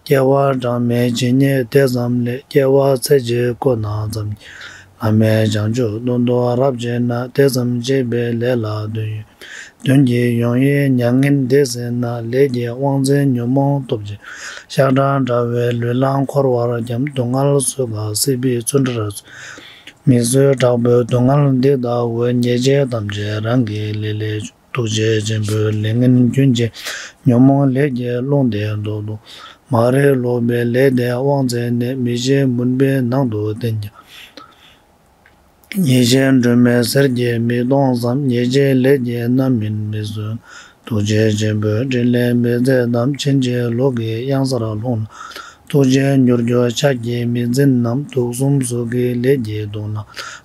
སྐྱེ་བ་གྲངས་མེད་ཇི་སྙེད་དེ་ཙམ་ལས། སྐྱེ་བ་ཚེ་གཅིག་ཁོ་ན་ཙམ་གྱིས། བླ་མེད་བྱང་ཆུབ་དོན་དུ་རབ་བྱེད་ན། དེ་ཙམ་བྱས་པའི་ལས་ལ་དོན་ཡོད། དོན་གྱི་ཡོན་ཡོལ་མྱ་ངན་འདས་ཟིན་ན། ལས་ཀྱི་དབང་བཙན་ཉོན་མོངས་སྟོབས་ཀྱིས། ཤ་ཁྲག་འདྲ་བའི་ལུས་ལ་འཁོར་བར་འཁྱམས། སྡུག་བསྔལ་སོས་ཀ་སྲིད་པའི་ཚུལ་འདྲར་ཚུད། མི་བཟོད་དྲག་པོའི་སྡུག་བསྔལ་འདི་ལྟ་བུ། ཉེས་ཅན་ཐམས་ཅད་རང་གི་ལས་ལས་བྱུང་། ཐུགས་རྗེ་ཆེན་པོས་ལས་ངན་རྒྱུན་གཅིག་ཉོན་མོངས་ལས་ཀྱི་རླུང་དེ་བཟློག་དོ། མ་རིག་ལོག་པའི་ལས་དེ་དབང་བཙན་ནི། མི་ཤེས་མུན་པའི་ནང་དུ་བསྟན་ཀྱང་། ཉེས་ཅན་སྒྲོན་མེ་ཟེར་གྱིས་མི་གཏོང་ཙམ། ཉེས་ཅན་ལས་ཀྱི་རྣམ་སྨིན་མི་བཟོད། ཐུགས་རྗེ་ཆེན་པོས་ཕྲིན་ལས་མི་མཛད་དམ། ཕྱིན་ཅི་ལོག་གི་གཡང་སར་ལྷུང་ན། ཐུགས་རྗེ་མྱུར་གྱུར་ཕྱག་གིས་མི་འཛིན་ནམ། དུག་གསུམ་གཟུགས་ཀྱི་ལས་ཀྱིས་བཟློག་ན།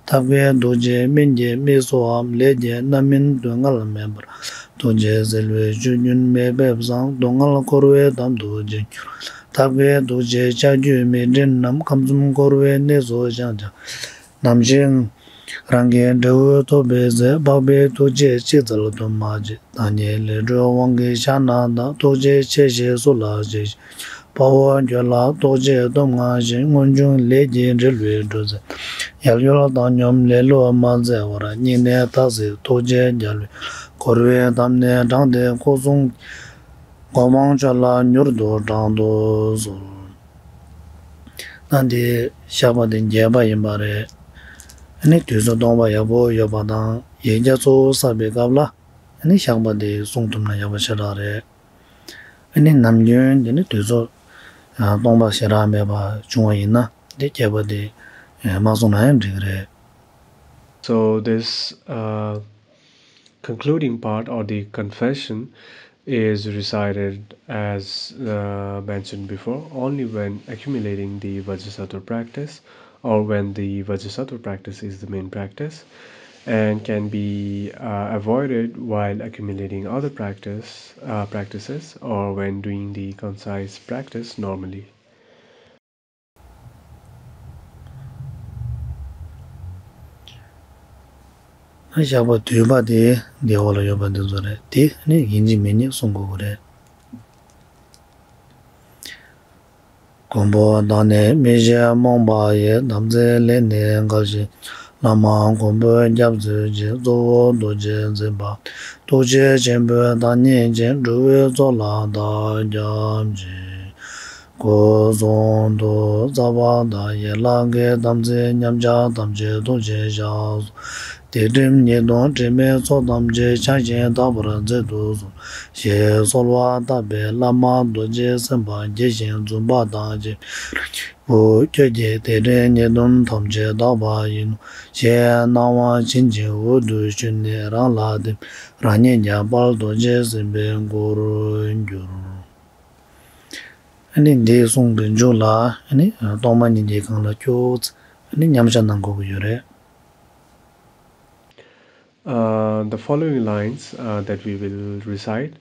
ཐབས་མཁས་ཐུགས་རྗེས་སྨན་གྱིས་མི་གསོའམ། ལས་ཀྱི་རྣམ་སྨིན་སྡུག་བསྔལ་མེད་པར། ཐུགས་རྗེས་བསིལ་བའི་ཆུ་རྒྱུན་མི་འབེབས་སམ། སྡུག་བསྔལ་འཁོར་བའི་འདམ་དུ་ཅི་འགྱུར། ཐབས་མཁས་ཐུགས་རྗེས་ལྕགས་ཀྱུས་མི་འདྲེན་ནམ། ཁམས་གསུམ་འཁོར་བའི་གནས་སུ་བྱང་ཆུབ། ནམ་ཞིག་རང་གི་འབྲས་བུ་ཐོབ་པའི་ཚེ། འཕགས་པའི་ཐུགས་རྗེས་ཅི་བསྩལ་དུ་མ་མཆིས། བདག་ཉིད་ལས་སྒྲོལ་དབང་གི་ཕྱག་ན་བདག །ཐུགས་རྗེ་ཆེ་ཞེས་སུ་ལ་ཞེས་བྱ། དཔའ་བོ་ཁྱོད་ལ་ཐུགས་རྗེས་སྟོབས་མངའ་ཞིང་། མངོན་འབྱུང་ལས་ཀྱིས་འབྲེལ་བའི་འབྲུ་མཛད། ཡལ་ཡུལ་བཏང་སྙོམས་ལེ་ལོ་མ་མཛད་པར། སྙིང་ནས་བདག་གཟིགས་ཐུགས་རྗེའི་རྒྱལ་བས། འཁོར་བའི་འདམ་ནས་དྲངས་ཏེ་སྐུ་གསུང་གོ་འཕང་མཆོག་ལ་མྱུར་དུ་དྲངས་སུ་གསོལ། ད་འདི་བཤགས་པ་འདི་རྒྱས་པ་ཡིན་པ་རེད། ཨ་ནི་དུས་ཚོད་སྟོང་པ་ཡག་པོ་ཡོད་པ་དང་ཡིག་བརྒྱ་གཙོ་བོ་བསགས་པའི་སྐབས་ལ་ཨ་ནི་བཤགས་པ་འདི་གསུང་ཐུབ་ན་ཡག་པོ་ཞེ་དྲག་རེད། ཨ་ནི་ནམ་རྒྱུན་འདི་ནི་དུས་ཚོད་ཨ་སྟོང་པ་ཞེ་དྲག་མེད་པ་བྱུང་བ་ཡིན་ན་འདི་རྒྱས་པ་འདི་ཨ་མ་གསུང་ན་ཡང་འགྲིག་གི་རེད། So this uh, concluding part or the confession is recited as uh, mentioned before only when accumulating the Vajrasattva practice or when the Vajrasattva practice is the main practice and can be uh, avoided while accumulating other practice uh, practices or when doing the concise practice normally. བཤགས་པ་བསྡུས་པ་དེ་འདི་འོག་ལ་ཡོད་པ་འདི་ཚོ་རེད། དེ་ནི་ཡིན་གཅིག་མིན་གཉིས་གསུང་དགོས་ཀྱི་རེད། མགོན་པོ་བདག་ནི་མི་ཤེས་རྨོངས་པ་ཡི། དམ་ཚིག་ལས་ནི་འགལ་ཞིང་། བླ་མ་མགོན་པོས་སྐྱབས་འཛིན་ཅིང་། གཙོ་བོ་རྡོ་རྗེ་འཛིན་པ། ཐུགས་རྗེ་ཆེན་པོས་བདག་ཉིད་ཀྱི། འགྲོ་བའི་ཚོགས་ལ་བདག་སྐྱབས་མཆི། སྐུ་གསུང་ཐུགས་རྩ་བ་དག་ཡི་ལྷ། གི་དམ་ཚིག་ཉམས་ཆག་ཐམས་ཅད་ཐུགས་རྗེས་བཤགས་སོ། སྡིག་སྒྲིབ་ཉེས་ལྟུང་དྲི་མའི་ཚོགས་ཐམས་ཅད། བྱང་ཞིང་དག་པར་མཛད་དུ་གསོལ། ཞེས་གསོལ་བ་བཏབ་པས་བླ་མ་རྡོ་རྗེ་སེམས་དཔའ་དགྱེས་ཤིང་འཛུམ་པ་དང་བཅས་པའི་རོལ་མོའི་སྒྲ། ཁྱོད་ཀྱིས་སྡིག་སྒྲིབ་ཉེས་ལྟུང་ཐམས་ཅད་དག་པ་ཡིན་ནོ། ཞེས་གནང་བ་བྱིན་ཅིང་འོག་ཏུ་ཞུས་ནས་རང་ལ་བསྟིམ། རང་ཉིད་ཀྱང་དཔལ་རྡོ་རྗེ་སེམས་དཔའི་སྐུར་གྱུར། ཨ་ནི་འདིའི་གསུང་གི་མཇུག་ལ་ཨ་ནི་གཏོར་མ་སྙིང་གི་སྒང་ལ་ཁྱོད་ཨ་ནི་མཉམ་བཞག་གནང་དགོས་ཀྱི་ཡོད་རེད། Uh, the following lines uh, that we will recite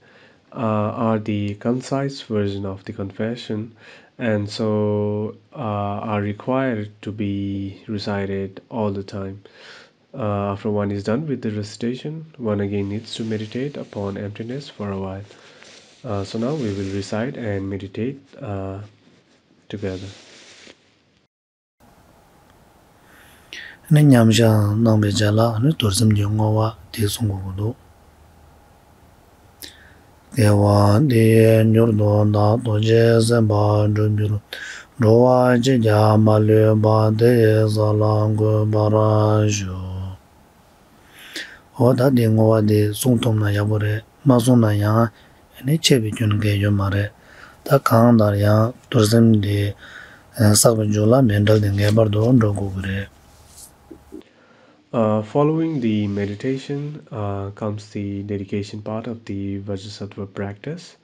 uh, are the concise version of the confession and so uh, are required to be recited all the time. Uh, after one is done with the recitation, one again needs to meditate upon emptiness for a while. Uh, so now we will recite and meditate uh, together. ནི་མཉམ་བཞག་གནང་བའི་རྗེས་ལ་ནི་རྡོར་སེམས་ཀྱི་བསྔོ་བ་དེ་གསུང་དགོས་ཀྱི་འདུག་དགེ་བ་འདི་ཡིས་མྱུར་དུ་བདག་རྡོ་རྗེ་སེམས་དཔའ་འགྲུབ་འགྱུར། འགྲོ་བ་གཅིག་ཀྱང་མ་ལུས་པ། དེ་ཡི་ས་ལ་འགོད་པར་ཤོག་འོ་ད་འདི་བསྔོ་བ་འདི་གསུང་ཐུབ་ན་ཡག་པོ་རེད། མ་གསུངས་ན་ཡང་ནི་ཆད་པའི་སྐྱོན་གང་ཡང་ཡོད་མ་རེད། ད་གང་ལྟར་ཡང་རྡོར་སེམས་འདི་བསགས་པའི་མཇུག་ལ་མཎྜལ་འདི་ངེས་པར་དུ་འགྲོ་དགོས་ཀྱི་རེད། Uh, following the meditation uh, comes the dedication part of the Vajrasattva practice.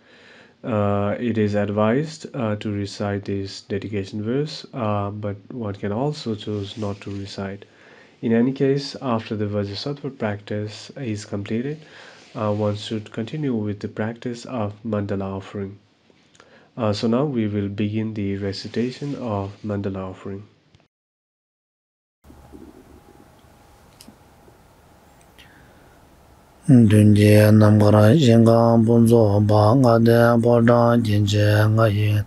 Uh, it is advised uh, to recite this dedication verse, uh, but one can also choose not to recite. In any case, after the Vajrasattva practice is completed, uh, one should continue with the practice of mandala offering. Uh, so now we will begin the recitation of mandala offering. མདུན་གྱི་ནམ་མཁར་ཞིང་ཁམས་ཕུན་ཚོགས་པ། ལྔ་ལྡན་ཕོ་བྲང་གྱི་རྗེས་ལྔ་ཡི།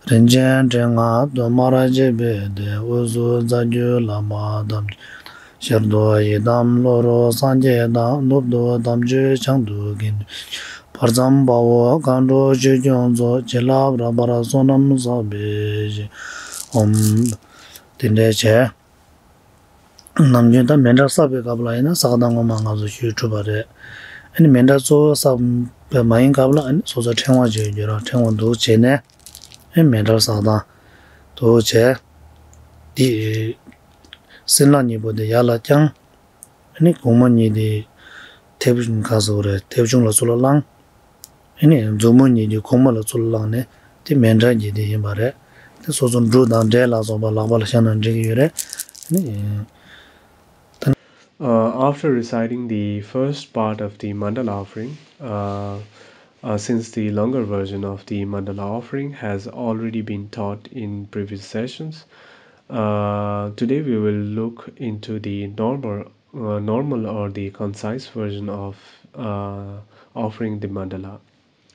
རིན་ཆེན་ཕྲེང་བ་བདུན་དམར་བརྗིད་པའི་སྟེང་། དབུས་སུ་རྩ་བརྒྱུད་བླ་མ་དམ་ཅན། ཞལ་དུ་ཡི་དམ་ཀླུ་རོལ་སངས་རྒྱས་དང་། ནུབ་ཏུ་དམ་ཆོས་བྱང་དུ་དགེ་འདུན། བར་མཚམས་དཔའ་བོ་མཁའ་འགྲོ་ཆོས་སྐྱོང་ཚོགས། བྱིན་རླབས་རབ་འབར་བསོད་ནམས་གསོག་པའི་ཞིང་། ཨོམ། དེ་འདྲ་བྱས། ནམ་རྒྱུན་ད་མཎྜལ་བསགས་པའི་སྐབས་ལ་ཡིན་ན་བསགས་སྟངས་ངོ་མ་ང་ཚོ་ཞུས་གྲུབ་པ་རེད། ཨ་ནི་མཎྜལ་གཙོ་བོ་བསགས་པ་མ་ཡིན་སྐབས་ལ་ཨ་ནི་སོ་སོ་ཕྲེང་བ་བརྗོད་རྒྱུ་རང་ཕྲེང་བ་འདུག་བྱས་ནས་ཨ་ནི་མཎྜལ་བསགས་སྟངས་འདུག་བྱས། དེ་སྲིན་ལག་གཉིས་པོ་དེ་ཡར་ལ་བརྐྱང་། ཨ་ནི་གུང་མོ་གཉིས་དེ་མཐེབ་ག་ཟེར་དགོས་རེད། མཐེབ་ཆུང་ལ་ཚུར་ལ་བླངས། ཨ་ནི་མཛུབ་མོ་གཉིས་ཀྱིས་གུང་མོ་ལ་ཚུར་བླངས་ནས་དེ་མཎྜལ་གྱི་དེ་ཡིན་པ་རེད། དེ་སོ་སོ་འབྲུ་དང་འབྲས་ལ་སོགས་པ་ལག་པ་ལ་བཞག་ན་འགྲིག་གི་ཡོད་རེད། ཨ་ནི། Uh, after reciting the first part of the mandala offering, uh, uh, since the longer version of the mandala offering has already been taught in previous sessions, uh, today we will look into the normal, uh, normal or the concise version of, uh, offering the mandala.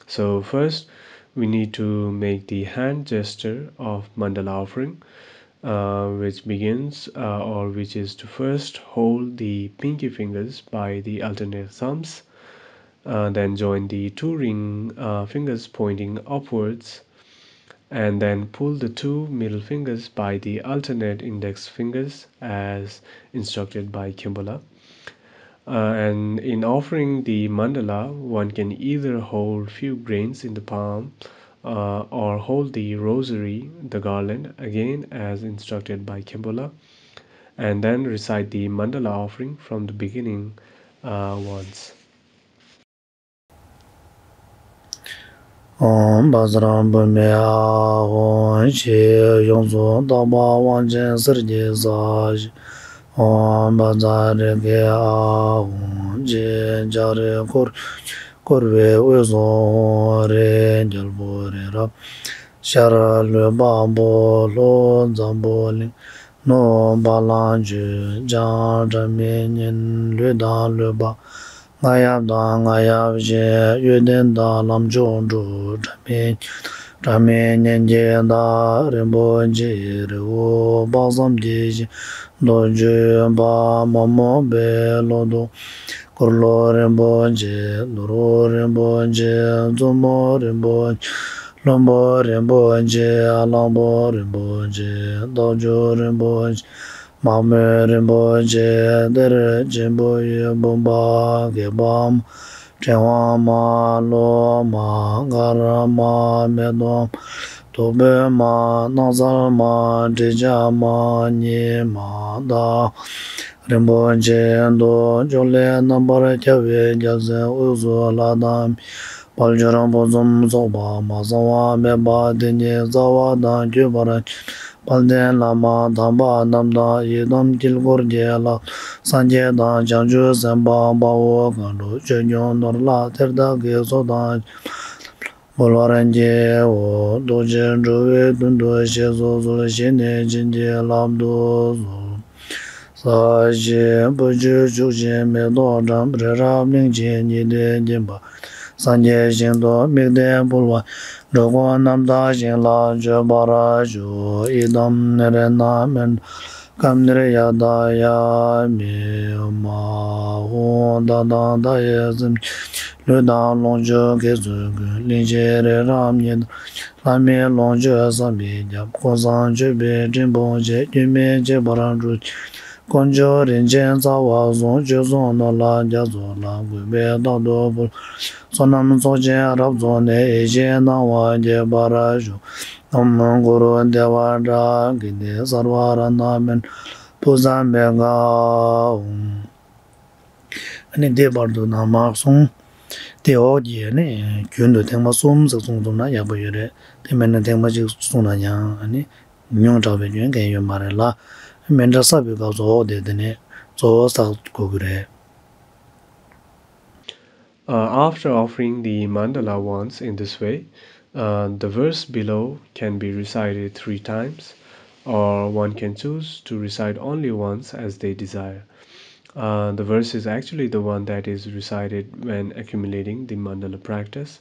So first, we need to make the hand gesture of mandala offering, uh, which begins, uh, or which is to first hold the pinky fingers by the alternate thumbs, uh, then join the two ring, uh, fingers pointing upwards, and then pull the two middle fingers by the alternate index fingers as instructed by Khenpo La. Uh, and in offering the mandala, one can either hold few grains in the palm, uh, or hold the rosary, the garland, again as instructed by Khenpo La, and then recite the mandala offering from the beginning, uh, once. ཨོཾ་བཛྲ་བྷཱུ་མི་ཨཱཿཧཱུྃ་ཞེས་ཡོངས་སུ་དག་པ་དབང་ཆེན་གསེར་གྱི་ས་གཞི། ཨོཾ་བཛྲ་རེ་ཁེ་ཨཱཿཧཱུྃ་ཞེས་ལྕགས་རི་འཁོར་བསྐོར་བའི་དབུས་སུ་ཧཱུྃ་རལ་རྒྱལ་པོ་རི་རབ། ཤར་ལུས་འཕགས་པོ། ལྷོ་འཛམ་བུ་གླིང་། ནུབ་བ་ལང་སྤྱོད། བྱང་སྒྲ་མི་སྙན། ལུས་དང་ལུས་འཕགས་རྔ་ཡབ་དང་རྔ་ཡབ་གཞན། གཡོ་ལྡན་དང་ལམ་མཆོག་འབྲུག་སྒྲ་མི་སྙན། སྒྲ་མི་སྙན་གྱི་བདག་རིན་པོ་ཆེ་རི་བོ། དཔག་བསམ་གྱི་ཞིང་རྡོ་རྗེ་འབར། མ་རྨོས་པའི་ལོ་ཏོག་འཁོར་ལོ་རིན་པོ་ཆེ། ནོར་བུ་རིན་པོ་ཆེ། བཙུན་མོ་རིན་པོ་ཆེ། བློན་པོ་རིན་པོ་ཆེ། གླང་པོ་རིན་པོ་ཆེ། རྟགས་བརྗོད་རིན་པོ་ཆེ། མ་རྨོས་རིན་པོ་ཆེ། གཏེར་ཆེན་པོ་ཡི་བུམ་པ། བགེགས་པ་མ། ཕྲེང་བ་མ། ལོ་མ། དཀར་མ། མེ་ཏོག་མ། བདུག་སྤོས་མ། སྣང་གསལ་མ། དྲི་ཆབ་མ། ཉི་མ་དང་། རིན་པོ་ཆེ་འདུ། ཕྱོགས་ལས་རྣམ་པར་ཁྱབ་པའི་རྒྱལ་མཚན་དབུས་སུ་ལྷ་དང་མིའི་དཔལ་འབྱོར་ཕུན་སུམ་ཚོགས་པ་མ་ཚང་བ་མེད་པ་དེ་ཉིད་རྩ་བ་དང་བརྒྱུད་པར་དཔལ་ལྡན་བླ་མ་དམ་པ་རྣམས་དང་ཡི་དམ་དཀྱིལ་འཁོར་གྱི་ལྷ་སངས་རྒྱས་དང་བྱང་ཆུབ་སེམས་དཔའ་དཔའ་བོ་མཁའ་འགྲོ་ཆོས་སྐྱོང་ནོར་ལྷ་གཏེར་བདག་གི་ཚོགས་དང་བཅས་པ་འབུལ་བར་བགྱིའོ། ཐུགས་རྗེས་འགྲོ་བའི་དོན་དུ་བཞེས་སུ་གསོལ། བཞེས་ནས་བྱིན་གྱིས་བརླབ་ཏུ་གསོལ། ས་གཞི་སྤོས་ཆུས་བྱུགས་ཤིང་མེ་ཏོག་བཀྲམ། རི་རབ་གླིང་བཞི་ཉི་ཟླས་བརྒྱན་པ། སངས་རྒྱས་ཞིང་དུ་དམིགས་ཏེ་འབུལ་བ། འགྲོ་ཀུན་རྣམ་དག་ཞིང་ལ་སྤྱོད་པར་ཤོག། ཡི་དམ་རཏྣ་མཎྜལ་ཀཾ་ནིརྱཱ་ཏཱ་ཡ། མི་མ་ཧཱུྃ། བདག་དང་མཐའ་ཡས་སེམས་ཅན། ལུས་དང་ལོངས་སྤྱོད་དགེ་ཚུལ་ཀུན། གླིང་བཞི་རི་རབ་ཉི་ཟླ་ལྷ་མིའི་ལོངས་སྤྱོད་བསམ་པའི་ཁྱབ། ཀུན་བཟང་མཆོད་པའི་སྤྲིན་ཕོབ་ཅིང་། སྐྱོན་མེད་ཁྱད་པར་འགྲུབ་ཅིང་། དཀོན་མཆོག་རིན་ཆེན་རྩ་བ་གསུམ། བཅུ་གསུམ་ནོར་ལྷ་རྒྱ་མཚོ་ལ། གུས་པས་རྟག་ཏུ་འབུལ། བསོད་ནམས་ཚོགས་ཆེན་རབ་རྫོགས་ནས། ཡེ་ཤེས་སྣང་བ་རྒྱས་པར་ཤོག། ཨོཾ་གུ་རུ་དེ་བ་ཌཱ་ཀི་ཏི་སརྦ་རཏྣ་མཎྜལ་བུཛ་མེ་གྷ་ཧཱུྃ། ཨ་ནི་འདི་བར་དུ་ནང་མ་གསུངས། དེ་འོག་གི་ཨ་ནི་རྒྱུན་དུ་ཐེངས་མ་གསུམ་ཙམ་གསུངས་ཐུབ་ན་ཡག་པོ་ཡོད་རེད། དེ་མིན་ན་ཐེངས་མ་གཅིག་གསུངས་ན་ཡང་ཨ་ནི་ཉུང་དྲགས་པའི་སྐྱོན་གང་ཡོད་མ་རེད་ལ། མཎྜལ་བསགས་པའི་སྐབས་སུ་འོག་དེ་དེ་ནས་གཙོ་བོ་བསགས་དགོས་ཀྱི་རེད། Uh, after offering the mandala once in this way, uh, the verse below can be recited three times, or one can choose to recite only once as they desire. Uh, the verse is actually the one that is recited when accumulating the mandala practice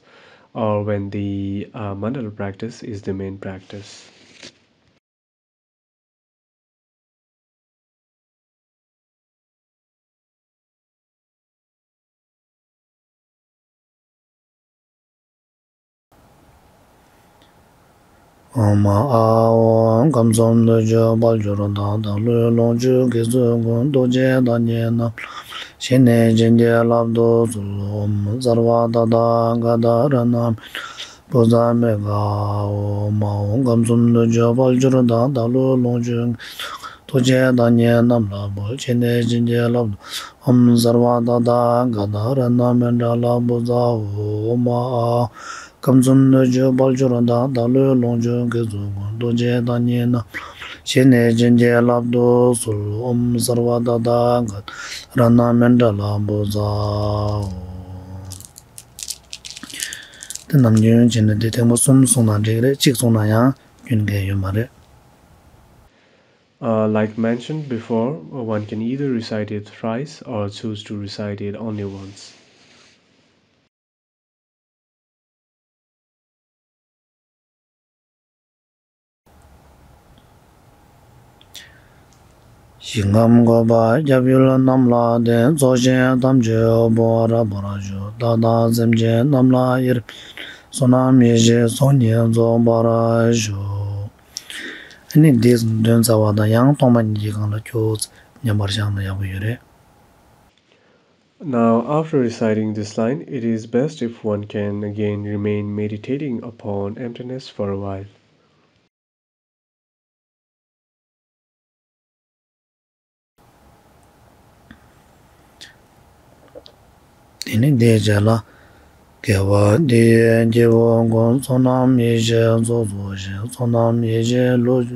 or when the uh, mandala practice is the main practice. ཨོཾ་ཨཱཿཧཱུྃ། ཁམས་གསུམ་ལུས་བཅུད་དཔལ་གྱུར་མདངས། བདག་ལུས་ལོངས་སྤྱོད་དགེ་ཚུལ་ཀུན། ཐུགས་རྗེས་བདག་ཉིད་རྣམས་ལ། ཞི་གནས་བྱིན་གྱིས་བརླབ་ཏུ་གསོལ། ཨོཾ་སརྦ་ད་ཏ་ག་ཏ་རཏྣ་མཎྜ་བུ་ཛ་མི་ག། ཨོཾ་ཨཱཿཧཱུྃ། ཁམས་གསུམ་ལུས་བཅུད་དཔལ་གྱུར་མདངས། བདག་ལུས་ལོངས་སྤྱོད་དགེ་ཚུལ། ཐུགས་རྗེས་བདག་ཉིད་རྣམས་ལ་ཕུལ། ཞི་གནས་བྱིན་གྱིས་བརླབ་ཏུ། ཨོཾ་སརྦ་ད་ཏ་ག་ཏ་རཏྣ་མཎྜ་བུ་ཛ། ཨོཾ་ཨཱཿཧཱུྃ། ཁམས་གསུམ་ལུས་བཅུད་དཔལ་གྱུར་མདངས། བདག་ལུས་ལོངས་སྤྱོད་དགེ་ཚུལ་ཀུན། ཐུགས་རྗེས་བདག་ཉིད་རྣམས་ལ། ཞི་གནས་བྱིན་གྱིས་བརླབ་ཏུ་གསོལ། ཨོཾ་སརྦ་ད་ཏ་ག་ཏ་རཏྣ་མཎྜ་བུ་ཛ། དེ་ནམ་རྒྱུན་བྱས་ན་དེ་ཐེངས་མ་གསུམ་གསུངས་ན་འགྲིག་རེད། གཅིག་གསུངས་ན་ཡང་སྐྱོན་གང་ཡང་ཡོད་མ་རེད། Uh, like mentioned before, one can either recite it thrice or choose to recite it only once. ཞིང་ཁམས་བཀོད་པ་སྐྱབས་ཡུལ་རྣམས་ལ་བརྟེན། ཚོགས་ཞིང་དམ་ཆོས་འབུལ་བར་བར་ཞུ། བདག་དང་སེམས་ཅན་རྣམས་ལ་ཡེ་བསོད་ནམས་ཡེ་ཤེས་ཚོགས་གཉིས་རྫོགས་པར་ཞུ། ཨ་ནི་འདི་འདོན་ཚར་བ་དང་ཡང་སྟོང་པ་ཉིད་ཀྱི་སྒང་ལ་ཁྱོད་མཉམ་པར་བཞག་ན་ཡག་པོ་ཡོད་རེད། Now, after reciting this line, it is best if one can again remain meditating upon emptiness for a while. དེ་ནི་འདིའི་རྗེས་ལ། དགེ་བ་འདི་ཡིས་སྐྱེ་བོ་ཀུན། བསོད་ནམས་ཡེ་ཤེས་ཚོགས་རྫོགས་ཤིང་། བསོད་ནམས་ཡེ་ཤེས་ལས་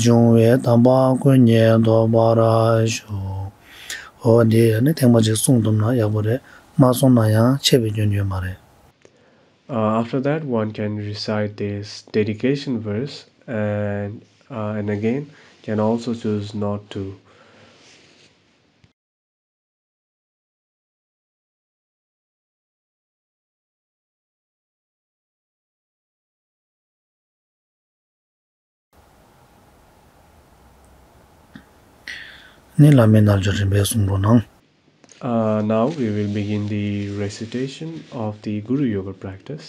བྱུང་བའི། དམ་པ་སྐུ་གཉིས་ཐོབ་པར་ཤོག། འོ་འདི་ནི་ཐེངས་མ་གཅིག་གསུང་ཐུབ་ན་ཡག་པོ་རེད། མ་གསུངས་ན་ཡང་ཆད་པའི་སྐྱོན་ཡོད་མ་རེད། Uh, after that, one can recite this dedication verse and, uh, and again can also choose not to. ནི་བླ་མའི་རྣལ་འབྱོར་རིམ་པས་གསུང་རོགས་གནང་། Uh, now we will begin the recitation of the Guru Yoga practice.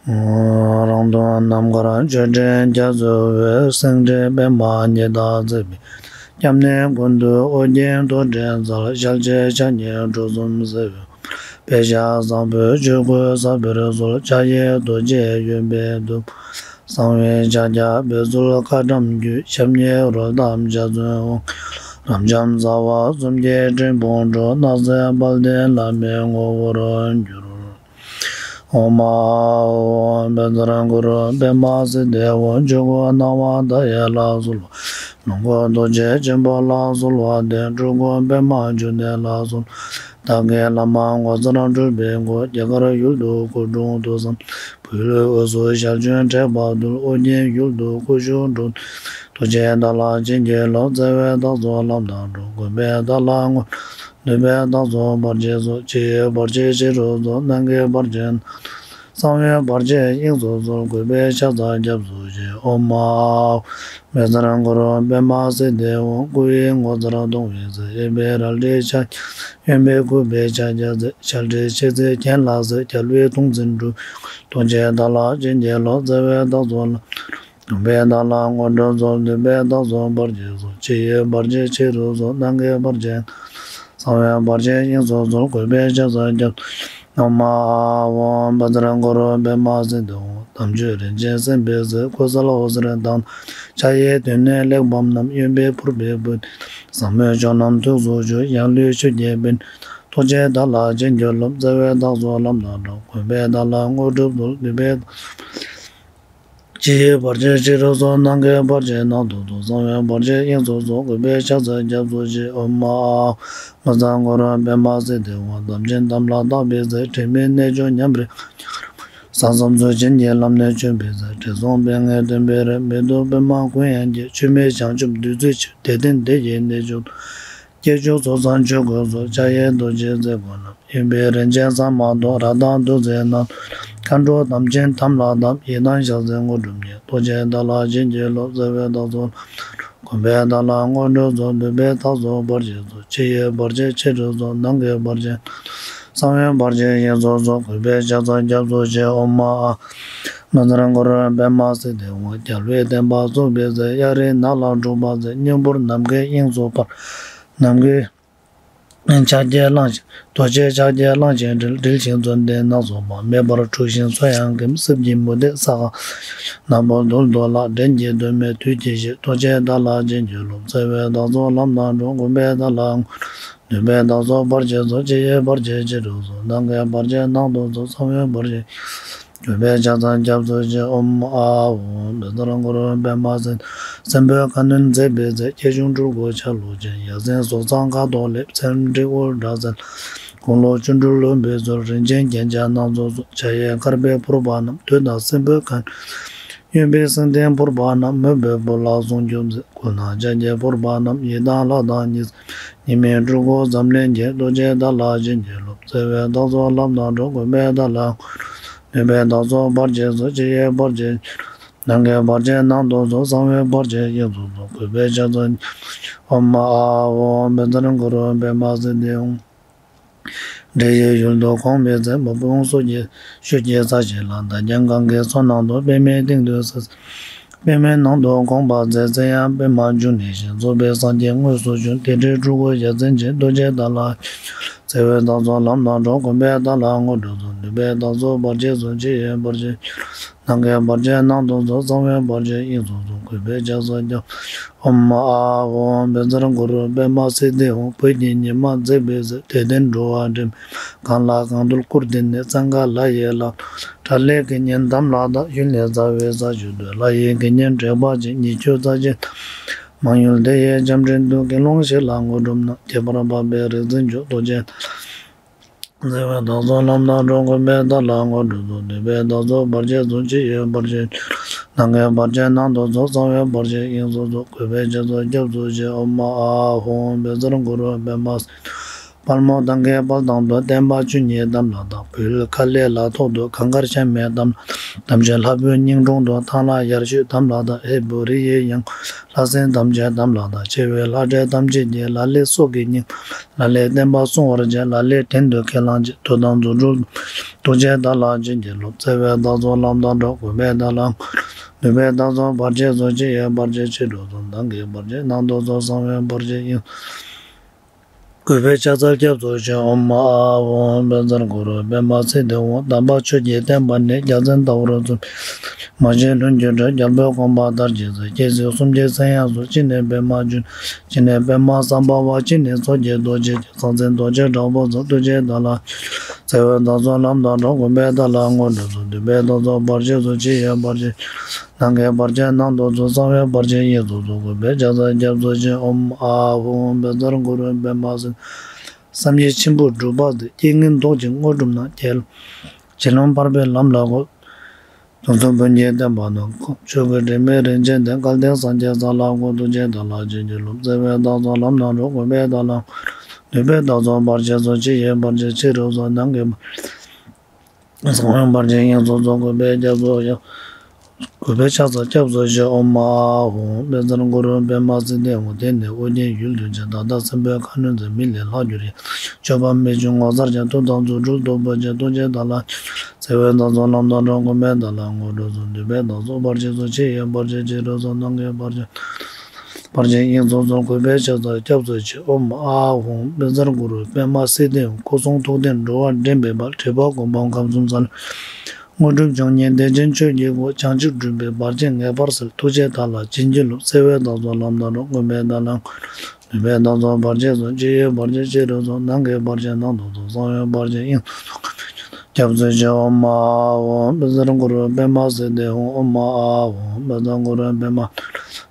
རང་དོན་རྣམ་དཀར་ཆོས་འབྲེལ་རྒྱ་མཚོའི་དབུས། སེང་བྲིས་པདྨ་ཉི་ཟླ་བརྩེགས་པའི་སྐྱབས་གནས་ཀུན་འདུས་ཨོ་རྒྱན་རྡོ་རྗེའི་རྩལ། ཞལ་བྱེད་ཕྱག་གཉིས་གྲུ་གསུམ་བརྩེགས་པའི། པད་ཞྭ་བཟང་པོས་ཆོས་སྐུ་ཟབ་པར་གསོལ། ཕྱག་གཡས་རྡོ་རྗེ་གཡོན་པས་གདུགས། གསང་བའི་ཕྱག་རྒྱ་འབད་ཚུལ་བཀའ་གདམས་རྒྱུད། ཞབས་གཉིས་རོལ་ཐབས་འཇའ་ཚོན་དབང་། རབ་འབྱམས་ཟླ་བ་གསུམ་གྱི་སྤྲིན་ཕུང་འཁྲིགས། སྣང་སྲིད་དཔལ་ལྡན་བླ་མའི་ངོ་བོར་གྱུར། ཨོཾ་ཨཱཿཧཱུྃ། བཛྲ་གུ་རུ་པདྨ་སིདྡྷི་ཧཱུྃ། ཆོས་སྐུ་སྣང་བ་མཐའ་ཡས་ལ་གསོལ་བ། ལོངས་སྐུ་རྡོ་རྗེ་ཆེན་པོ་ལ་གསོལ་བ་འདེབས། སྤྲུལ་སྐུ་པདྨ་འབྱུང་གནས་ལ་གསོལ་བ། བདག་གི་བླ་མ་ངོ་མཚར་འཕྲུལ་པའི་སྐུ། རྒྱ་གར་ཡུལ་དུ་སྐུ་འཁྲུངས་ཐུགས་བསམ། བོད་ཡུལ་དབུས་སུ་ཞལ་བྱོན་དྲེགས་པ་འདུལ། ཨོ་རྒྱན་ཡུལ་དུ་སྐུ་བཞུགས་འགྲོ། ཐུགས་རྗེས་བདག་ལ་བྱིན་གྱིས་རློབས། བརྩེ་བས་བདག་སོགས་ལམ་དང་འགྲོ། གུས་པས་བདག་ལ་དངོས་གྲུབ་སྩོལ། འདུན་པས་བདག་སོགས་བར་ཆད་སོལ། ཕྱི་ཡི་བར་ཆད་ཕྱི་རུ་སོལ། ནང་གི་བར་ཆད་ནང་དུ། གསང་བའི་བར་ཆད་དབྱིངས་སུ་སོལ། གུས་པས་ཕྱག་འཚལ་སྐྱབས་སུ་མཆི། ཨོཾ་ཨཱཿཧཱུྃ། བཛྲ་གུ་རུ་པདྨ་སིདྡྷི་ཧཱུྃ། སྐུ་ཡི་ངོ་མཚར་སྟོང་བའི་ཚད། གཡས་པས་རལ་གྲིའི་ཕྱག་རྒྱ། གཡོན་པས་གུས་པའི་ཕྱག་རྒྱ་མཛད། ཞལ་བགྲད་ཕྱག་འཚལ་གྱེན་ལ་གཟིགས། རྒྱལ་བའི་གདུང་འཛིན་འགྲོ། ཐུགས་རྗེས་བདག་ལ་བྱིན་གྱིས་རློབས། བརྩེ་བས་བདག་སོགས་ལམ། གུས་པས་བདག་ལ་དངོས་གྲུབ་སྩོལ། འདུན་པས་བདག་སོགས་བར་ཆད་སོལ། ཕྱི་ཡི་བར་ཆད་ཕྱི་རུ་སོལ། ནང་གི་བར་ཆད་ནང་དུ། གསང་བའི་བར་ཆད་དབྱིངས་སུ་སོལ། གུས་པས་ཕྱག་འཚལ་སྐྱབས། ཨོཾ་ཨཱཿཧཱུྃ། བཛྲ་གུ་རུ་པདྨ་སིདྡྷི་ཧཱུྃ། དམ་ཆོས་རིན་ཆེན་སེམས་དཔའི་གཟི། ཀུ་སལ་ཨོ་ཟེར་དང་། ཕྱག་གཡས་དོན་གཉིས་གླེགས་བམ་བསྣམས། གཡོན་པས་ཕུར་པའི་སྤོས་ཐུད། ཟབ་མོའི་ཆོས་རྣམས་ཐུགས་སུ་ཆུད། ཡང་ལུས་ཆུ་སྐྱེས་པའི། ཐུགས་རྗེས་བདག་ལ་བྱིན་གྱིས་རློབས། བརྩེ་བས་བདག་སོགས་ལམ་དང་འགྲོ། གུས་པས་བདག་ལ་དངོས་གྲུབ་སྩོལ། འདུན་པས། ཕྱི་ཡི་བར་ཆད་ཕྱི་རུ་སོལ། ནང་གི་བར་ཆད་ནང་དུ་སོལ། གསང་བའི་བར་ཆད་དབྱིངས་སུ་སོལ། གུས་པས་ཕྱག་འཚལ་སྐྱབས་སུ་མཆི། ཨོཾ་ཨཱཿཧཱུྃ། བཛྲ་གུ་རུ་པདྨ་སིདྡྷི་ཧཱུྃ། དམ་ཆོས་དམ་ལ་བཏགས་པའི་ཚེ། དྲི་མེད་རྣལ་འབྱོར་ཉམས་པར། ས་མཚམས་སུ་བྱིན་གྱིས་བརླབས་ནས་བྱོན་པའི་ཚེ། དྲི་བསུང་ཕན་ངེས་ལྡན་པའི་རིགས། མི་སྡུག་པདྨ་ཀུན་དབྱངས་ཀྱིས། འཆི་མེད་བྱང་ཆུབ་བདུད་རྩིའི་ཆུ། དད་ལྡན་དེ་ཡི་གནས་མཆོག་ཏུ། སྐྱེ་མཆོག་ཚོགས་བསགས་ཆོས་གོས་སུ། འཇའ་ཡི་རྡོ་རྗེའི་རྩེ་མགོ་བསྣམས། གཡོན་པས་རིན་ཆེན་ཟ་མ་ཏོག་རཀྟ་བདུད་རྩིས་བསྣམས། མཁའ་འགྲོ་དམ་ཅན་དམ་ལ་བཏབ། ཡི་དམ་ཞལ་གཟིགས་དངོས་གྲུབ་བརྙེས། རྡོ་རྗེ་བདག་ལ་བྱིན་གྱིས་རློབས། བརྩེ་བའི་བདག་པོ་ལ། གུས་པས་བདག་ལ་དངོས་གྲུབ་སྩོལ། འདུས་པའི་རྟགས་སུ་བར་ཆད་སོལ། ཕྱི་ཡི་བར་ཆད་ཕྱི་རུ་སོལ། ནང་གི་བར་ཆད་གསང་བའི་བར་ཆད་དབྱིངས་སུ་སོལ། གུས་པས་ཕྱག་འཚལ་སྐྱབས་སུ་མཆི། ཨོཾ་ཨཱཿཧཱུྃ། བཛྲ་གུ་རུ་པདྨ་སིདྡྷི་ཧཱུྃ། རྒྱལ་བའི་བསྟན་པ་བཙུགས་པའི་ཚེ། གཡའ་རིའི་ནགས་ལ་སྒྲུབ་པ་མཛད། སྙིང་པོར་ནམ་མཁའི་དབྱིངས་སུ་འཕར། ནམ་མཁའི་ཕྱག་རྒྱས་བླངས་ཤིང་། རྡོ་རྗེའི་ཕྱག་རྒྱས་བླངས་ཤིང་དྲིལ། དྲིལ་ཞིང་བརྩོན་ལྡན་སྣ་ཚོགས་པ། མེ་འབར་འཁྲུགས་ཤིང་མཚོ་ཡང་འགེམས། སྲིབ་ཀྱི་མུ་སྟེགས་ས་གང་། ནག་པོ་རྡུལ་དུ་བརླག། བྲན་གྱི་གདོད་མའི་དུས་ཀྱི་གཞི། རྡོ་རྗེ་བདག་ལ་བྱིན་གྱིས་རློབས། བརྩེ་བའི་བདག་སོགས་ལམ་སྣ་དྲོངས། གུས་པས་བདག་ལ་འདུས་པའི་བདག་སོགས་བར་ཆད་སོལ། ཕྱི་ཡི་བར་ཆད་ཕྱི་རུ་སོལ། ནང་གི་བར་ཆད་ནང་དུ་སོལ། གསང་བའི་བར་ཆད། གུས་པས་ཕྱག་འཚལ་སྐྱབས་སུ་མཆི། ཨོཾ་ཨཱཿཧཱུྃ། བཛྲ་གུ་རུ་པདྨ་སིདྡྷི། སྲིན་པོའི་ཁ་གནོན་མཛད་པའི་ཚེ། ཁྱེའུ་ཆུང་སྤྲུལ་སྐུ་ཆ་ལུགས་ཅན། ཡ་མཚན་གཟུགས་བཟང་ཁ་དོག་ལེགས། ཚེམས་འགྲིག་དབུ་སྐྲ་སེར། དགུང་ལོ་བཅུ་དྲུག་ལོན་པའི་ཚུལ། རིན་ཆེན་རྒྱན་ཆ་སྣ་ཚོགས་གསོལ། འཇའ་ཡི་སྐར་པས་ཕུར་པ་བསྣམས། བདུད་དང་སྲིན་པོའི་ཁ། གཡོན་པས་སེང་ལྡེང་ཕུར་པ་བསྣམས། མོས་པའི་བུ་ལ་སྲུང་སྐྱོབ་མཛད། མགུལ་ནག་ལྕགས་ཀྱུའི་ཕུར་པ་བསྣམས། ཡི་དམ་ལྷ་དང་ཉི་ཟེར། ཉི་མའི་སྤྲུལ་སྐུ་འཛམ་གླིང་རྒྱས། རྡོ་རྗེ་བདག་ལ་བྱིན་གྱིས་རློབས། བརྩེ་བའི་བདག་སོགས་ལམ་སྣ་དྲོངས། གུས་པས་བདག་ལ་འདུས་པའི་བདག་སོགས་བར་ཆད་སོལ། ཕྱི་ཡི་བར་ཆད། ནང་གི་བར་ཆད་ནང་དུ་སོལ། གསང་བའི་བར་ཆད་དབྱིངས་སུ་སོལ། གུས་པས་ཕྱག་འཚལ། ཨོཾ་ཨཱཿཧཱུྃ། བཛྲ་གུ་རུ་པདྨ་སིདྡྷི་ཧཱུྃ། འདྲེ་ཡི་ཡུལ་དུ་འཁོར་བའི་ཚེ། མ་བུ་ཤུགས་ཀྱིས་ཤུགས་ཀྱིས་ཚ་ཞིང་ལངས། མདའ་རྒྱང་གང་གི་མཚོ་ནང་དུ། པདྨའི་སྟེང་དུ་ས། པདྨའི་ནང་དུ་འཁོར་བའི་ཚེ། ཚེ་ཡང་པདྨ་འབྱུང་གནས་ཤིང་། རྫོགས་པའི་སངས་རྒྱས་དངོས་སུ་བྱོན། དེ་འདྲའི་སྤྲུལ་སྐུ་ཡ་མཚན་ཅན། རྡོ་རྗེ་བདག་ལ། བརྩེ་བའི་བདག་སོགས་ལམ་སྣ་དྲོངས། གུས་པས་བདག་ལ་དངོས་གྲུབ་སྩོལ། འདུས་པའི་བདག་སོགས་བར་ཆད་སོལ། ཕྱི་ཡི་བར་ཆད། ནང་གི་བར་ཆད་ནང་དུ་སོལ། གསང་བའི་བར་ཆད་དབྱིངས་སུ་སོལ། གུས་པས་ཕྱག་འཚལ་སྐྱབས། ཨོཾ་ཨཱཿཧཱུྃ། བཛྲ་གུ་རུ་པདྨ་སིདྡྷི་ཧཱུྃ། བོད་ཀྱི་ཉི་མ་མཛེས་པའི་ཚེ། དད་ལྡན་འགྲོ་བ་འདྲེན་པའི། གང་ལ་གང་འདུལ་བཀུར་སྟི་ནས། བཙན་མཁར་ལྷ་ཡི་ལམ། དགྲ་ལྷའི་དགེ་བསྙེན་དམ་ལ་བཏགས། གཞུང་ལས་རྩ་བའི་ས་བཅུ་དུ། ལྷ་ཡི་དགེ་བསྙེན་དྲེགས་པ་ཅན། ཉེས་སྤྱོད་རྩ་ཆེན། མང་ཡུལ་དེ་ཡི་ལྕམ་དྲལ་དུ། དགེ་སློང་ཞིག་ལ་དངོས་གྲུབ་གནང་། ཁྱད་པར་འཕགས་པའི་རིག་འཛིན་མཆོག། རྡོ་རྗེ། བརྩེ་བའི་བདག་སོགས་ལམ་སྣ་དྲོངས། གུས་པས་བདག་ལ་དངོས་གྲུབ་སྩོལ། འདུས་པའི་བདག་སོགས་བར་ཆད་སོལ། ཕྱི་ཡི་བར་ཆད། ནང་གི་བར་ཆད་ནང་དུ་སོལ། གསང་བའི་བར་ཆད་དབྱིངས་སུ་སོལ། གུས་པས་ཕྱག་འཚལ་སྐྱབས་སུ་མཆི། ཨོཾ་ཨཱཿཧཱུྃ། བཛྲ་གུ་རུ་པདྨ་སིདྡྷི། དཔལ་མོ་ཏང་གའི་དཔལ་ཐང་དུ། བསྟན་པ་ཆོས་ཉིད་དམ་ལ་བཏགས། བོད་ཁ་ལས་ལ་ཐོག་ཏུ། གངས་དཀར་ཤ་མེད་དམ་ལ། དམ་ཆོས་ལྷ་བུའི་སྙིང་དྲུང་དུ། ཐང་ལྷ་ཡར་ཞུད་དམ་ལ་བཏགས། ཧས་པོ་རི་ཡི་ཡང་ལྷ་སྲིན་ཐམས་ཅད་དམ་ལ་བཏགས། ཆེ་བའི་ལྷ་འདྲེ་ཐམས་ཅད་ཀྱིས། ལ་ལས་སྲོག་གི་སྙིང་ལ་ལས་བསྟན་པ་སྲུང་བར་བྱེད། ལ་ལས་བྲན་དུ་ཁས་བླངས་ཀྱི། མཐུ་དང་རྫུ་འཕྲུལ་རྡོ་རྗེ་བདག་ལ་བྱིན་གྱིས་རློབས། བརྩེ་བའི་བདག་སོགས་ལམ་སྣ་དྲོངས། གུས་པས་བདག་ལ་འདུས་པའི་བདག་སོགས་བར་ཆད་སོལ། ཕྱི་ཡི་བར་ཆད་ཕྱི་རུ་སོལ། ནང་གི་བར་ཆད་ནང་དུ་སོལ། གསང་བའི་བར་ཆད་དབྱིངས། གུས་པས་ཕྱག་འཚལ་སྐྱབས་སུ་མཆི། ཨོཾ་ཨཱཿཧཱུྃ། བཛྲ་གུ་རུ་པདྨ་སིདྡྷི་ཧཱུྃ། དམ་པ་ཆོས་ཀྱི་བསྟན་པ་ནི། རྒྱལ་མཚན་ལྟ་བུར་བཙུགས། མ་ཞིག་ལྷུན་གྱིས་གྲུབ། རྒྱལ་པོའི་དགོངས་པ་མཐར་ཕྱིན་ཚེ། སྐྱེ་སྲིད་གསུམ་གྱི་མཚན་ཡང་སོལ། གཅིག་ནི་པདྨ་འབྱུང་། གཅིག་ནི་པདྨ་སམ་བྷ་ཝ། གཅིག་ནི་མཚོ་སྐྱེས་རྡོ་རྗེ་ཅན། ས་འཛིན་རྡོ་རྗེ་དྲག་པོ་ཚོགས། ཐུགས་རྗེས་བདག་ལ། བརྩེ་བའི་བདག་སོགས་ལམ་སྣ་དྲོངས། གུས་པས་བདག་ལ་དངོས་གྲུབ་སྩོལ། འདུས་པའི་བདག་སོགས་བར་ཆད་སོལ། ཕྱི་ཡི་བར་ཆད། ནང་གི་བར་ཆད་ནང་དུ་སོལ། གསང་བའི་བར་ཆད་དབྱིངས་སུ་སོལ། གུས་པས་ཕྱག་འཚལ་སྐྱབས་སུ་མཆི། ཨོཾ་ཨཱཿཧཱུྃ། བཛྲ་གུ་རུ་པདྨ་སིདྡྷི། བསམ་ཡས་མཆིམས་ཕུ་སྒྲུབ་པ་མཛད། རྐྱེན་ངན་ཟློག་ཅིང་དངོས་གྲུབ་གནང་། གྱེན་ལོག་ཕར་པའི་ལམ་ལ་འགོད། དུག་གསུམ་ཕོ་ཉའི་བསྟན་པ་བསྣམས། ཆོས་ཀྱི་དྲི་མེད་རིན་ཆེན་གདན། སྐལ་ལྡན་སངས་རྒྱས་ས་ལ་འགོད། ཐུགས་རྗེས་བདག་ལ་བྱིན་གྱིས་རློབས། བརྩེ་བའི་བདག་སོགས་ལམ་སྣ་དྲོངས། གུས་པས་བདག་ལ། འདུས་པའི་བདག་སོགས་བར་ཆད་སོལ། ཕྱི་ཡི་བར་ཆད་ཕྱི་རུ་སོལ། ནང་གི་བར། གསང་བའི་བར་ཆད་དབྱིངས་སུ་སོལ། གུས་པས་སྐྱབས་སུ། གུས་པས་ཕྱག་འཚལ་སྐྱབས་སུ་མཆི། ཨོཾ་ཨཱཿཧཱུྃ། བཛྲ་གུ་རུ་པདྨ་སིདྡྷི་ཧཱུྃ། དེ་ནས་ཨོ་རྒྱན་ཡུལ་དུ་བྱོན། ད་ལྟ་སྲིན་པོའི་ཁ་གནོན་མཛད། མི་ལས་ལྷག་གྱུར་ཡང་། སྤྱོད་པ་མི་འབྱུང་ངོ་མཚར་ཅན། མཐུ་དང་རྫུ་འཕྲུལ་སྟོབས་པོ་ཆེ། ཐུགས་རྗེས་བདག་ལ། བརྩེ་བའི་བདག་སོགས་ལམ་སྣ་དྲོངས། གུས་པས་བདག་ལ་དངོས་གྲུབ་སྩོལ། འདུས་པའི་བདག་སོགས་བར་ཆད་སོལ། ཕྱི་ཡི་བར་ཆད་ཕྱི་རུ་སོལ། ནང་གི་བར་ཆད། བར་ཆད་དབྱིངས་སུ་སོལ། གུས་པས་ཕྱག་འཚལ་སྐྱབས་སུ་མཆི། ཨོཾ་ཨཱཿཧཱུྃ། བཛྲ་གུ་རུ་པདྨ་སིདྡྷི་ཧཱུྃ། སྐུ་གསུང་ཐུགས་ལྡན་འགྲོ་བ་འདྲེན་པའི་དཔལ། དྲེགས་པ་འགོང་པོ་ཁམས་གསུམ་ས་ལ། དངོས་གྲུབ་འབྱུང་ནས་བདེ་ཆེན་ཆོས་ཀྱི་སྐུ། བྱང་ཆུབ་སྒྲུབ་པའི་བར་ཆད་ངེས་པར་སེལ། ཐུགས་རྗེས་བདག་ལ་བྱིན་གྱིས་རློབས། བརྩེ་བའི་བདག་སོགས་ལམ་སྣ་དྲོངས། གུས་པས་བདག་ལ། འདུས་པའི་བདག་སོགས་བར་ཆད་སོལ། ཕྱི་ཡི་བར་ཆད་ཕྱི་རུ་སོལ། ནང་གི་བར་ཆད་ནང་དུ་སོལ། གསང་བའི་བར་ཆད་དབྱིངས་སུ་སོལ། སྐྱབས་སུ་མཆི། ཨོཾ་ཨཱཿཧཱུྃ། བཛྲ་གུ་རུ་པདྨ་སིདྡྷི་ཧཱུྃ། ཨོཾ་ཨཱཿཧཱུྃ། བཛྲ་གུ་རུ་པདྨ།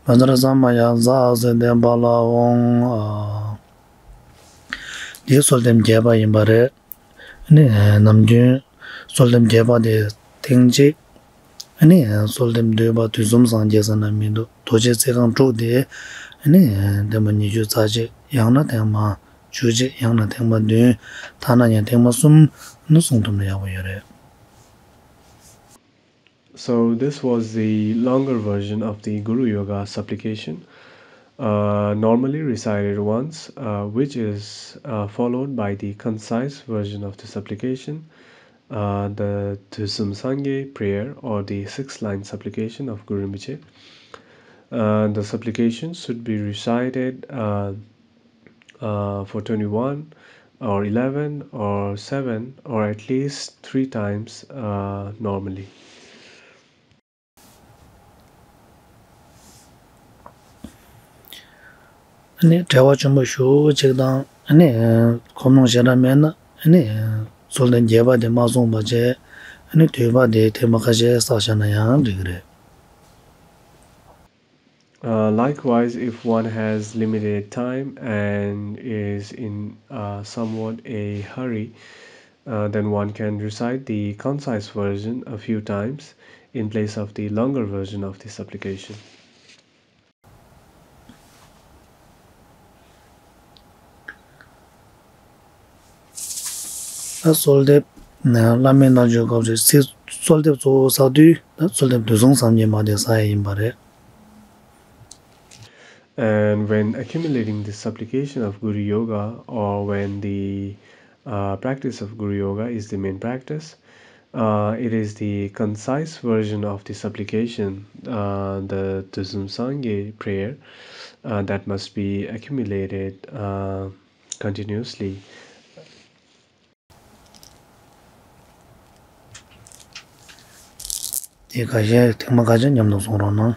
བཛྲ་ས་མ་ཡ་ཛཿསིདྡྷི་ཕ་ལ་ཧཱུྃ། ཨ། འདི་གསོལ་འདེབས་རྒྱས་པ་ཡིན་པ་རེད། ནི་ནམ་རྒྱུན་གསོལ་འདེབས་རྒྱས་པ་དེ་ ཐེངས་གཅིག་ཨ་ནི་གསོལ་འདེབས་འདུས་པ་དུས་གསུམ་སངས་རྒྱས་ཟེར་ན་མི་འདུག་རྡོ་རྗེ་ཚིག་རྐང་དྲུག་དེ་ཨ་ནི་ཐེངས་མ་ཉི་ཤུ་རྩ་གཅིག་ཡང་ན་ཐེངས་མ་བཅུ་གཅིག་ཡང་ན་ཐེངས་མ་བདུན། ཐ་ན་ཡང་ཐེངས་མ་གསུམ་ནི་གསུང་ཐུབ་ན་ཡག་པོ་ཡོད་རེད། So this was the longer version of the Guru Yoga supplication, uh, normally recited once, uh, which is uh, followed by the concise version of the supplication, uh, the Dusum Sangye prayer or the six line supplication of Guru Rinpoche. Uh, the supplication should be recited uh, uh, for twenty-one or eleven or seven or at least three times uh, normally. ཨ་ནི་བྲེལ་བ་ཆེན་པོ་ཞེ་པོ་ཅིག་དང་ཨ་ནི་ཁོམ་ལོང་ཞེ་དྲག་མེད་ན་ཨ་ནི་གསོལ་འདེབས་རྒྱས་པ་དེ་མ་གསུངས་པ་བྱས། ཨ་ནི་དུས་བབ་དེ་ཐེངས་མ་ཁ་ཤས་བསགས་བཞག་ན་ཡང་འགྲིག་གི་རེད། Uh, likewise, if one has limited time and is in uh, somewhat a hurry, uh, then one can recite the concise version a few times in place of the longer version of the supplication. ད་གསོལ་འདེབས་བླ་མའི་རྣལ་འབྱོར་སྐབས་སུ་ཚིག་གསོལ་འདེབས་གཙོ་བོ་བསགས་དུས་ད་གསོལ་འདེབས་དུས་གསུམ་སངས་རྒྱས་མ་དེ་བསགས་ཡ་ཡིན་པ་རེད། And when accumulating the supplication of Guru Yoga, or when the uh, practice of Guru Yoga is the main practice, uh, it is the concise version of the supplication, uh, the Dusum Sangye prayer, uh, that must be accumulated uh, continuously. དེ་ཁ་ཤས་ཐེངས་མ་ཁ་ཤས་མཉམ་དུ་གསུང་རོགས་གནང་།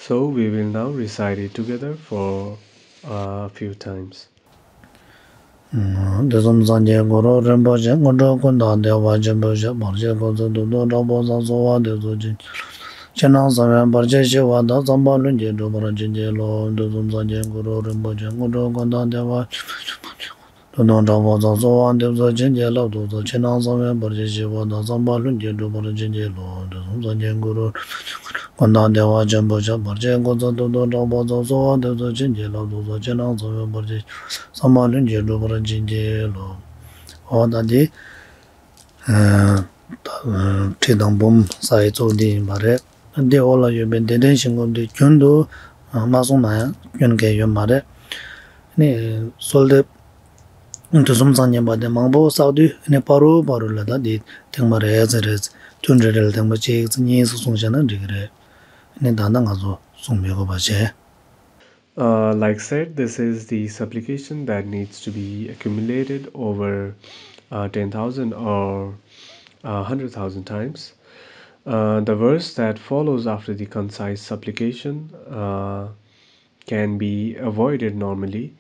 So we will now recite it together for a few times. དུས་གསུམ་སངས་རྒྱས་གུ་རུ་རིན་པོ་ཆེ། དངོས་གྲུབ་ཀུན་བདག་བདེ་བ་ཆེན་པོའི་ཞབས། བར་ཆད་ཀུན་སེལ་ཐུགས་དམ་དྲག་པོ་དང་། གསོལ་བ་འདེབས་སོ་བྱིན་གྱིས་བརླབ། ཕྱི་ནང་གསང་བའི་བར་ཆད་ཞི་བ་དང་། བསམ་པ་ལྷུན་གྱིས་འགྲུབ་པར་བྱིན་གྱིས་རློབས། དུས་གསུམ་སངས་རྒྱས་གུ་རུ་རིན་པོ་ཆེ། དངོས་གྲུབ་ཀུན་བདག་བདེ་བ་ཆེན་པོའི་ཞབས། ཐུགས་དམ་དྲག་པོ་དང་། གསོལ་བ་འདེབས་སོ་བྱིན་གྱིས་བརླབ་ཏུ་གསོལ། ཕྱི་ནང་གསང་བའི་བར་ཆད་ཞི་བ་དང་། བསམ་པ་ལྷུན་གྱིས་འགྲུབ་པར་བྱིན་གྱིས་རློབས། དུས་གསུམ་སངས་རྒྱས་གུ་རུ་ཀུན་བདག་བདེ་བ་ཆེན་པོའི་ཞབས། བར་ཆད་ཀུན་སེལ་ཐུགས་དམ་དྲག་པོ་དང་། གསོལ་བ་འདེབས་སོ་བྱིན་གྱིས་བརླབ་ཏུ་གསོལ། ཕྱི་ནང་གསང་བའི་བར་ཆད་ཞི་བ་དང་། བསམ་པ་ལྷུན་གྱིས་འགྲུབ་པར་བྱིན་གྱིས་རློབས། འོ་ད་འདི་ཁྲིད་དང་འབུམ་ས་ཡི་གཙོ་བོ་འདི་ཡིན་པ་རེད། འདི་འོག་ལ་ཡོད་པའི་བདེ་ལྡན་ཞིང་ཁམས་འདི་རྒྱུན་དུ་མ་གསུངས་ན་ཡང་སྐྱོན་གང་ཡང་ཡོད་མ་རེད། ནི་གསོལ་འདེབས་དུས་གསུམ་སངས་རྒྱས་པ་དེ་མང་པོ་བསགས་དུས་ནི་བར་དུ་བར་དུ་ལ་ད་འདི་ཐེངས་མ་རེ་ཟེར་རེ་ཐུན་རེ་རེ་ལ་ཐེངས་མ་གཅིག་ཙམ་གཉིས་ཙམ་གསུངས་བྱས་ན་འགྲིག་གི་རེད། ནི་ད་ལྟ་ང་ཚོ་གསུང་མི་དགོས་པ་བྱས། Uh, like said, this is the supplication that needs to be accumulated over uh, ten thousand or uh, one hundred thousand times. Uh, the verse that follows after the concise supplication uh, can be avoided normally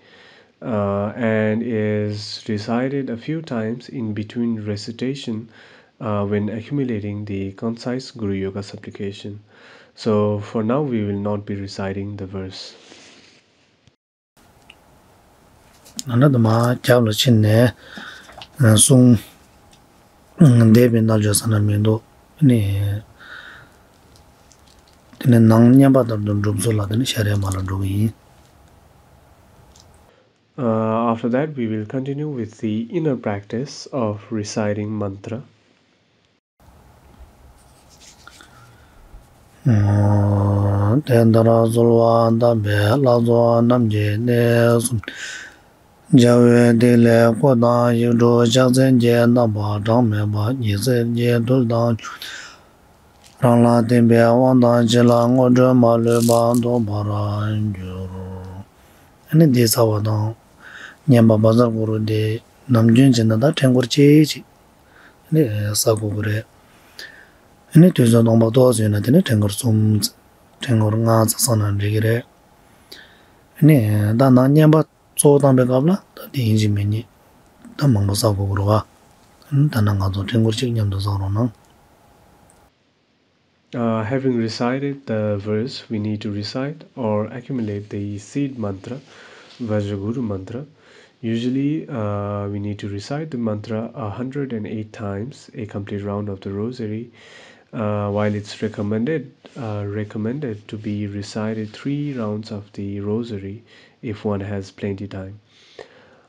uh, and is recited a few times in between recitation uh, when accumulating the concise Guru Yoga supplication. So for now, we will not be reciting the verse. ད་ནི་དུ་མ་རྒྱབ་ལ་ཕྱིན་ནས་གསུང་འདེབས་པའི་རྣལ་འབྱོར་ཟེར་ན་མི་འདུག་ནི་དེ་ནི་ནང་བསྙེན་པ་ལྟར་དུ་འགྲུབ་ཚུལ་ལ་དེ་ནི་ཤ་རའི་མ་ལ་འགྲོ་གི་ཡིན། Uh, after that, we will continue with the inner practice of reciting mantra. དེ་ལྟར་གསོལ་བ་བཏབ་པས་ལྷ་ཚོགས་རྣམས་ཀྱི་གནས་གསུམ། རྒྱལ་བའི་ཐིག་ལེ་སྐུ་དང་ཡིག་འབྲུ་ཕྱག་མཚན་གྱི་རྣམ་པ་གྲངས་མེད་པ། ཉི་ཟེར་གྱི་རྡུལ་དང་། རང་ལ་བརྟེན་པའི་དབང་དང་བྱིན་རླབས་དངོས་གྲུབ་མ་ལུས་པ་ཐོབ་པར་འགྱུར། ཨ་ནི་འདི་བསགས་པ་དང་། བསྙེན་པ་བཛྲ་གུ་རུ་འདི་ནམ་རྒྱུན་བྱས་ན་ད་ཕྲེང་སྐོར་གཅིག་ཅིག་ཨ་ནི་བསགས་དགོས་ཀྱི་རེད། ཨ་ནི་དུས་ཚོད་སྟོང་པ་ཏོག་ཙམ་ཡོད་ན་དེ་ནི་ཕྲེང་སྐོར་གསུམ། ཕྲེང་སྐོར་ལྔ་ཙམ་བསགས་ན་འགྲིག་གི་རེད། ཨ་ནི་ད་ནང་བསྙེན་པ་གཙོ་བོ་བཏང་པའི་སྐབས་ལ་ད་དེ་ཡིན་གཅིག་མིན་གཉིས་ད་མང་པོ་བསགས་དགོས་ཀྱི་རེད་བ། ཨ་ནི་ད་ནང་ང་ཚོ་ཕྲེང་སྐོར་གཅིག་མཉམ་དུ་བསགས་རོགས་གནང་། Uh, having recited the verse we need to recite or accumulate the seed mantra, Vajraguru mantra, Usually, uh, we need to recite the mantra a hundred and eight times, a complete round of the rosary, uh, while it's recommended, uh, recommended to be recited three rounds of the rosary if one has plenty time.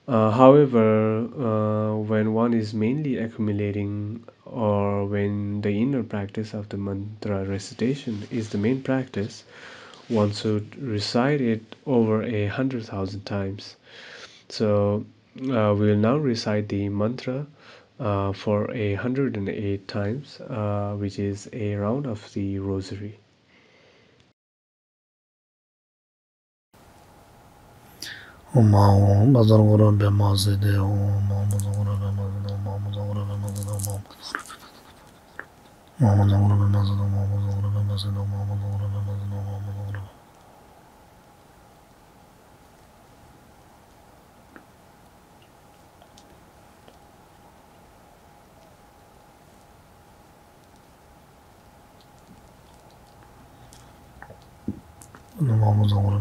Uh, however, uh, when one is mainly accumulating or when the inner practice of the mantra recitation is the main practice, one should recite it over a hundred thousand times. So, uh, we will now recite the mantra, uh, for a hundred and eight times, uh, which is a round of the rosary. ཨོཾ་ཨཱཿཧཱུྃ། བཛྲ་གུ་རུ་པདྨ་སིདྡྷི་ཧཱུྃ། ཨོཾ་ཨཱཿཧཱུྃ། བཛྲ་གུ་རུ་པདྨ་སིདྡྷི་ཧཱུྃ། ཨོཾ་ཨཱཿཧཱུྃ། བཛྲ་གུ་རུ་པདྨ་སིདྡྷི་ཧཱུྃ། ཨོཾ་ཨཱཿཧཱུྃ། བཛྲ་གུ་རུ་པདྨ་སིདྡྷི་ཧཱུྃ། ཨོཾ་ཨཱཿཧཱུྃ། བཛྲ་གུ་རུ་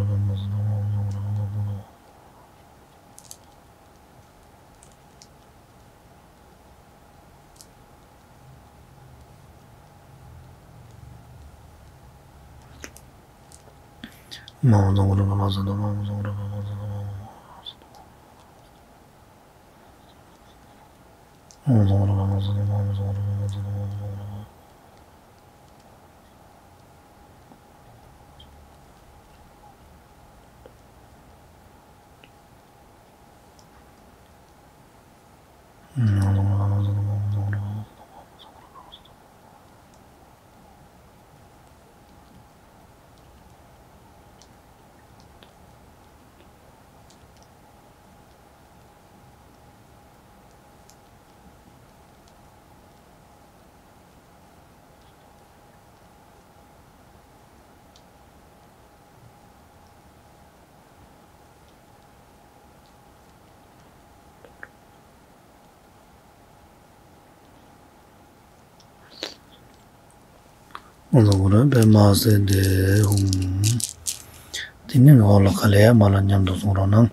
པདྨ་སིདྡྷི་ཧཱུྃ། ཨོཾ་ཨཱཿཧཱུྃ། བཛྲ་གུ་རུ་པདྨ་སིདྡྷི་ཧཱུྃ། ཨོཾ་ཨཱཿཧཱུྃ། བཛྲ་གུ་རུ་པདྨ་སིདྡྷི་ཧཱུྃ། དེ་ནས་འོག་ལ་ག་ལེར་མར་ལ་མཉམ་དུ་གསུང་རོགས་གནང་།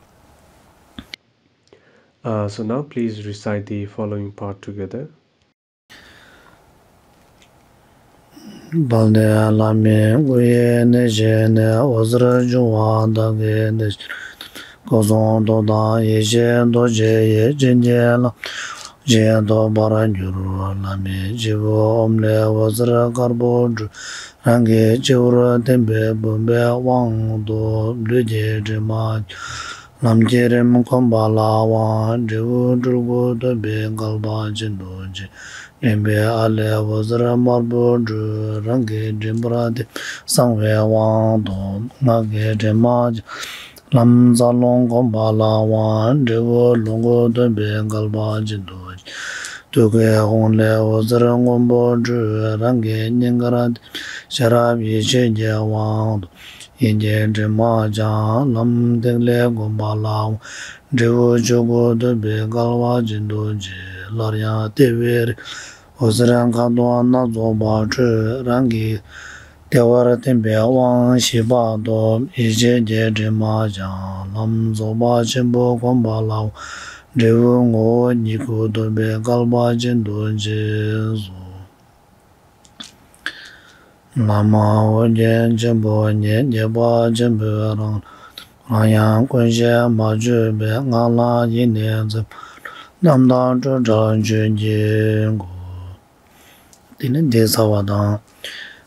Uh, so now please recite the following part together. དཔལ་ལྡན་བླ་མའི་སྐུ་ཡི་གནས་བཞེངས་ནས། འོད་ཟེར་འབྱུང་བ་དག་གི་གནས་བཞེངས་ནས། སྐུ་གསུང་ཐུགས་དང་ཡེ་ཤེས་རྡོ་རྗེ་ཡིས། བྱིན་གྱིས་བརླབས་ཤིང་ཐོབ་པར་འགྱུར། བླ་མའི་སྤྱི་བོའི་ཧཱུྃ་ལས་འོད་ཟེར་དཀར་པོ་སྤྲོས། རང་གི་སྤྱི་བོར་ཐིམ་པས་བུམ་པའི་དབང་ཐོབ། ལུས་ཀྱི་དྲི་མ་ལམ་གྱི་རིམས་གོམས་པ་ལ་དབང་། འབྲས་བུ་སྤྲུལ་སྐུ་ཐོབ་པའི་བསྐལ་པ་ཅན་དུ་སྐྱེ། མགྲིན་པའི་ཨ་ལས་འོད་ཟེར་དམར་པོ་སྤྲོས། རང་གི་མགྲིན་པར་ཐིམ་གསང་བའི་དབང་ཐོབ། ངག་གི་དྲི་མ་ལམ་རྩ་རླུང་གོམས་པ་ལ་དབང་། འབྲས་བུ་ལོངས་སྐུ་ཐོབ་པའི་བསྐལ་པ་ཅན་དུ་སྐྱེ། ཐུགས་ཀའི་ཧཱུྃ་ལས་འོད་ཟེར་སྔོན་པོ་སྤྲོས། རང་གི་སྙིང་གར་ཐིམ། ཤེས་རབ་ཡེ་ཤེས་ཀྱི་དབང་ཐོབ། ཡིད་ཀྱི་དྲི་མ་སྦྱངས། ལམ་ཐིག་ལེ་གོམས་པ་ལ་དབང་། འབྲས་བུ་ཆོས་སྐུ་ཐོབ་པའི་བསྐལ་པ་ཅན་དུ་སྐྱེ། སླར་ཡང་ལྟེ་བའི་རིམས་འོད་ཟེར་ཁ་དོག་སྣ་ཚོགས་པ་འཕྲོས། རང་གི་ལྟེ་བར་ཐིམ་པས་དབང་བཞི་པ་ཐོབ། ཡེ་ཤེས་ཀྱི་དྲི་མ་སྦྱངས། ལམ་རྫོགས་པ་ཆེན་པོ་གོམས་པ་ལ་དབང་། འབྲས་བུ་ངོ་བོ་ཉིད་སྐུ་ཐོབ་པའི་བསྐལ་པ་ཅན་དུ་སྐྱེ་སོ། བླ་མ་ཨོ་རྒྱན་ཆེན་པོ་ཉིད། ཉེས་པ་ཆེན་པོས་རང་ལ། རང་ཡང་ཀུན་ཤེས་མ་བཅོས་པའི། ངང་ལ་ཡིད་ནི་འཛིན་པ་མེད། རྣམ་དག་སྤྲོས་བྲལ་ཆོས་ཀྱི་སྐུ། དེ་ནས་འདི་ཚར་བ་དང་།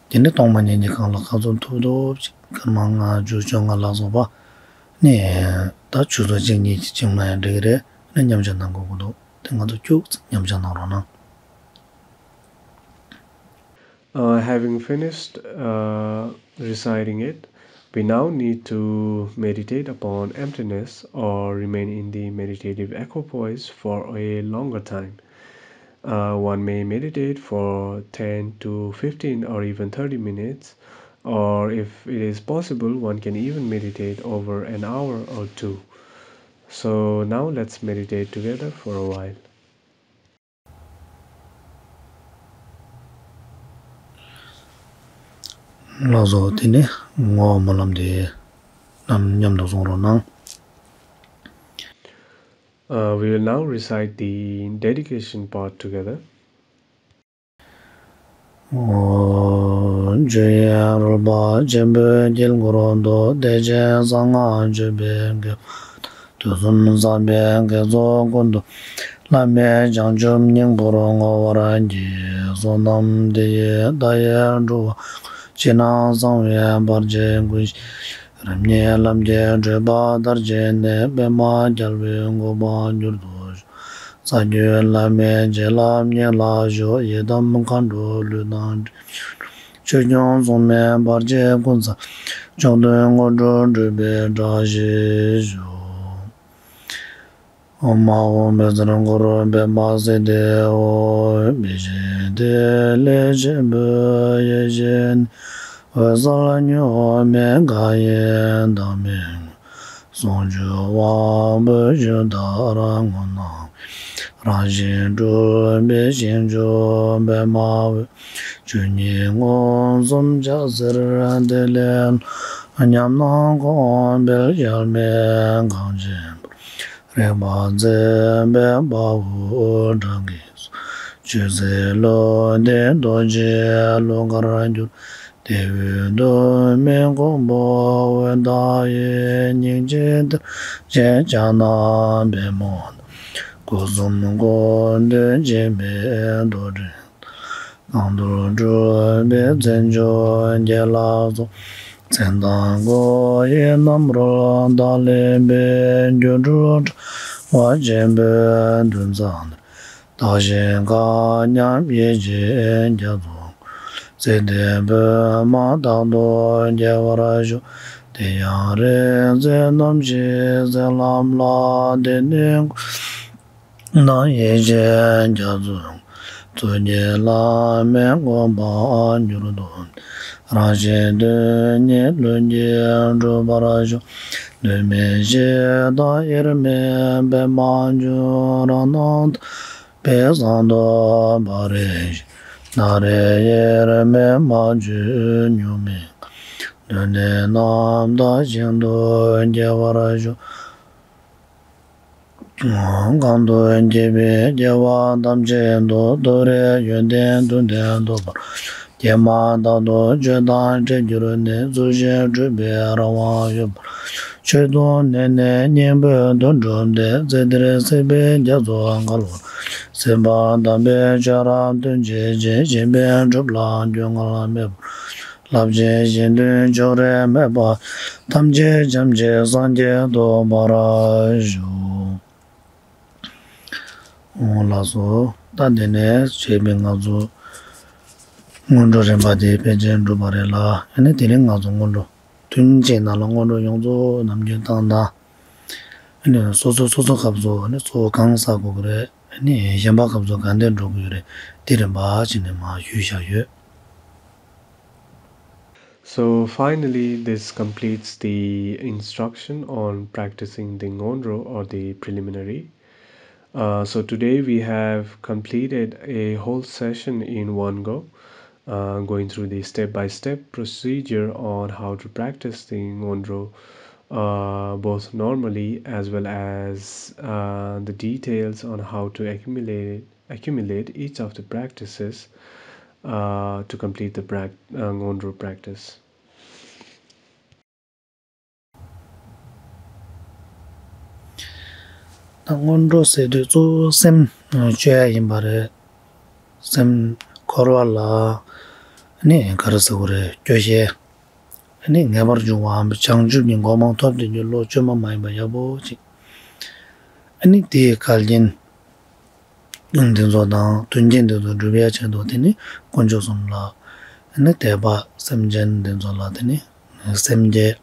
དེ་ནས་སྟོང་པ་ཉིད་ཀྱི་སྒང་ལ་ག་ཚོད་ཐུབ་ཐུབ་ཅིག་སྐར་མ་ལྔ་བཅུ་བཅོ་ལྔ་ལ་སོགས་པ་ནས་ད་ཆུ་ཚོད་གཅིག་གཉིས་ཅིག་བྱུང་ན་ཡང་འགྲིག་གི་རེད། ཨ་ནི་མཉམ་སྦྱོང་གནང་དགོས་ཀྱི་འདུག་དེ་ང་ཚོ་ཁྱུག་ཙམ་མཉམ་སྦྱོང་གནང་རོགས་གནང་། Uh, having finished, uh, reciting it, we now need to meditate upon emptiness or remain in the meditative equipoise for a longer time. Uh, one may meditate for ten to fifteen or even thirty minutes, or if it is possible, one can even meditate over an hour or two. So now let's meditate together for a while. ལགས་སོ། དེ་ནི་བསྔོ་བ་སྨོན་ལམ་དེ་རྣམས་མཉམ་དུ་གསུང་རོགས་གནང་། Uh, we will now recite the dedication part together. ཨོ། ཆོས་དབྱིངས་རོལ་པ་ཆེན་པོའི་དཀྱིལ་འཁོར་དུ། བདེ་ཆེན་གསང་སྔགས་སྤྱོད་པའི་དགེ་བ་དང་། དུས་གསུམ་བསགས་པའི་དགེ་ཚོགས་ཀུན་ཏུ། བླ་མེད་བྱང་ཆུབ་སྙིང་པོར་བསྔོ་བར་བགྱི། བསོད་ནམས་འདི་ཡིས་མཐའ་ཡས་འགྲོ་བ། ཕྱི་ནང་གསང་བའི་བར་ཆད་ཀུན་ཞི། རབ་གནས་ལམ་གྱི་བགྲོད་པ་མཐར་ཕྱིན་ནས། པདྨ་རྒྱལ་པོའི་གོ་འཕང་མྱུར་དུ་ཤོག། རྩ་བརྒྱུད་བླ་མའི་བྱིན་རླབས་ཉེ་ལ་ཞུགས། ཡི་དམ་མཁའ་འགྲོ་ཀླུ་དང་འདྲེ། ཆོས་སྐྱོང་སྲུང་མའི་བར་ཆད་ཀུན་སེལ། མཆོག་ཐུན་དངོས་གྲུབ་འགྲུབ་པའི་བཀྲ་ཤིས་ཤོག། ཨོཾ་ཨཱཿཧཱུྃ་བཛྲ་གུ་རུ་པདྨ་སིདྡྷི་ཧོཿ། བི་ཤྭ་ཏྭ་ལས་ཆེན་པོའི་ཡེ་ཤེས་ནི། འོད་གསལ་གཉུག་མའི་མཁའ་ཡི་བདག་མེད། ཟུང་འཇུག་དབང་པོའི་ཆུ་ལྟར་ངོ་ནས། རང་བཞིན་གྲུབ་པའི་ཞིང་བཅུ་པདྨ་འོད། ཆོས་ཉིད་མངོན་སུམ་འཆར་ཟེར་དེ་ལས་སློང་། ཉམས་སྣང་གོང་འཕེལ་གཞལ་མེད་གངས་ཅན་པར། རིག་པ་འཛིན་པའི་དཔའ་བོ་བྲག་གི་མཛོད། ཆོས་ཟེར་བློ་ལྡན་རྡོ་རྗེའི་གླུ་གར་གྱུར། དེ་འོད་དུ་མའི་གོང་བུ་འོད་མཐའ་ཡས། སྙིང་རྗེའི་གཏེར་ཆེན་ཕྱག་ན་པདྨོ་དང་། སྐུ་གསུམ་ཀུན་འདུས་འཇིགས་མེད་རྡོ་རྗེ། གང་འདུལ་སྤྲུལ་པའི་མཚན་མཆོག་རྒྱལ་ལ་སོགས། མཚན་དང་སྒོ་ཡི་རྣམ་རོལ་དག་ལེན་པའི། སྒྱུ་འཕྲུལ་དྲ་བ་ཆེན་པོའི་མདུན་ས་འདིར། བདག་གཞན་མཁའ་མཉམ་ཡེ་ཤེས་རྒྱ་མཚོ་ཀུན། ཚེ་འདས་པདྨ་རྟག་ཏུ་རྒྱས་པར་ཤོག། དེ་ཡང་རིག་འཛིན་རྣམ་བཞིའི་ཟིལ་ལམ་ལ། དེ་ནས་ཀུན་དང་ཡེ་ཤེས་རྒྱ་མཚོ་ཀུན། གཙུག་གི་བླ་མའི་གོ་འཕང་མྱུར་དུ། རང་བཞིན་དོན་གཉིས་ལྷུན་གྱིས་གྲུབ་པར་ཤོག། གདོད་མའི་གཞི་དང་དབྱེར་མེད་པདྨ་འབྱུང་། རང་སྣང་དག་པའི་ཟངས་མདོག་སྤ་རི་བཞིན། སྣང་རིག་དབྱེར་མེད་མ་བཅོས་གཉུག་མའི་ངང་། གདོད་ནས་རྣམ་དག་ཞིང་དུ་སྐྱེ་བར་ཤོག། གང་དུ་སྐྱེས་པའི་སྐྱེ་བ་ཐམས་ཅད་དུ། ཐོབ་རེག་ཡོན་ཏན་དུ་ལྡན་ཐོབ་པར། སྐྱེས་མ་ཐག་ཏུ་ཆོས་དང་འཕྲད་གྱུར་ནས། ཚུལ་བཞིན་སྒྲུབ་པའི་རང་དབང་ཡོད་པར། ཆོས་དུ་གནས་ནས་སྙིང་པོ་དུ་གྲུབ་སྟེ། ཚེ་འདིར་སྲིད་པའི་རྒྱ་མཚོ་བརྒལ་བར། སྲིད་པ་དག་པའི་ཆོས་རབ་སྟོན་བྱེད་ཅིང་། གཞན་ཕན་སྒྲུབ་ལ་རྒྱུས་མངའ་མེད་པར། རླབས་ཆེན་གཞན་དོན་ཕྱོགས་རིས་མེད་པ། ཐམས་ཅད་ཕྱམ་གཅིག་སངས་རྒྱས་ཐོབ་པར་ཤོག། འོང་ལགས་སོ། ད་དེ་ནས་བྱས་པའི་ང་ཚོ་སྔོན་འགྲོ་རིམ་པ་དེ་ཕལ་ཆེར་འགྲུབ་པ་རེད་ལ། ཨ་ནི་དེ་རིང་ང་ཚོ་སྔོན་འགྲོ་ཐུན་གཅིག་ནང་ལ་སྔོན་འགྲོ་ཡོངས་རྫོགས་ནམ་རྒྱུན་བཏང་དང་། ཨ་ནི་སོ་སོ་སོ་སོ་སྐབས་སུ་ཨ་ནི་གཙོ་བོ་གང་བསགས་དགོས་ཀྱི་རེད། ཨ་ནི་གཞན་པ་སྐབས་སུ་གང་དེ་འགྲོ་དགོས་ཀྱི་རེད། དེ་རིམ་པ་བྱས་ནས་མར་ཞུས་བཞག་ཡོད། So finally, this completes the instruction on practicing the Ngondro or the preliminary. Uh, so today we have completed a whole session in one go, uh, going through the step-by-step procedure on how to practice the Ngondro, uh, both normally as well as, uh, the details on how to accumulate accumulate each of the practices, uh, to complete the prac- uh, Ngondro practice. ད་སྔོན་འགྲོ་ཟེར་དུས་གཙོ་བོ་སེམས་བཅོས་ཡ་ཡིན་པ་རེད། སེམས་འཁོར་བ་ལ་ནི་ག་རེ་ཟེར་དགོས་རེད། སྐྱོ་ཤས། ཨ་ནི་ངེས་པར་འབྱུང་བའམ་བྱང་ཆུབ་ཀྱི་གོ་འཕང་ཐོབ་བདེ་རྒྱུ་བློ་བཅོས་མ་མ་ཡིན་པ་ཡག་པོ་ཅིག་ཨ་ནི་དེའི་བསྐལ་རྐྱེན་འདི་ཚོ་དང་མཐུན་རྐྱེན་འདི་ཚོ་སྒྲུབ་ཡ་ཆེད་དུ། དེ་ནི་དཀོན་མཆོག་གསུམ་ལ་ཨ་ནི་དད་པ། སེམས་ཅན་འདི་ཚོ་ལ་དེ་ནི་སེམས་བསྐྱེད།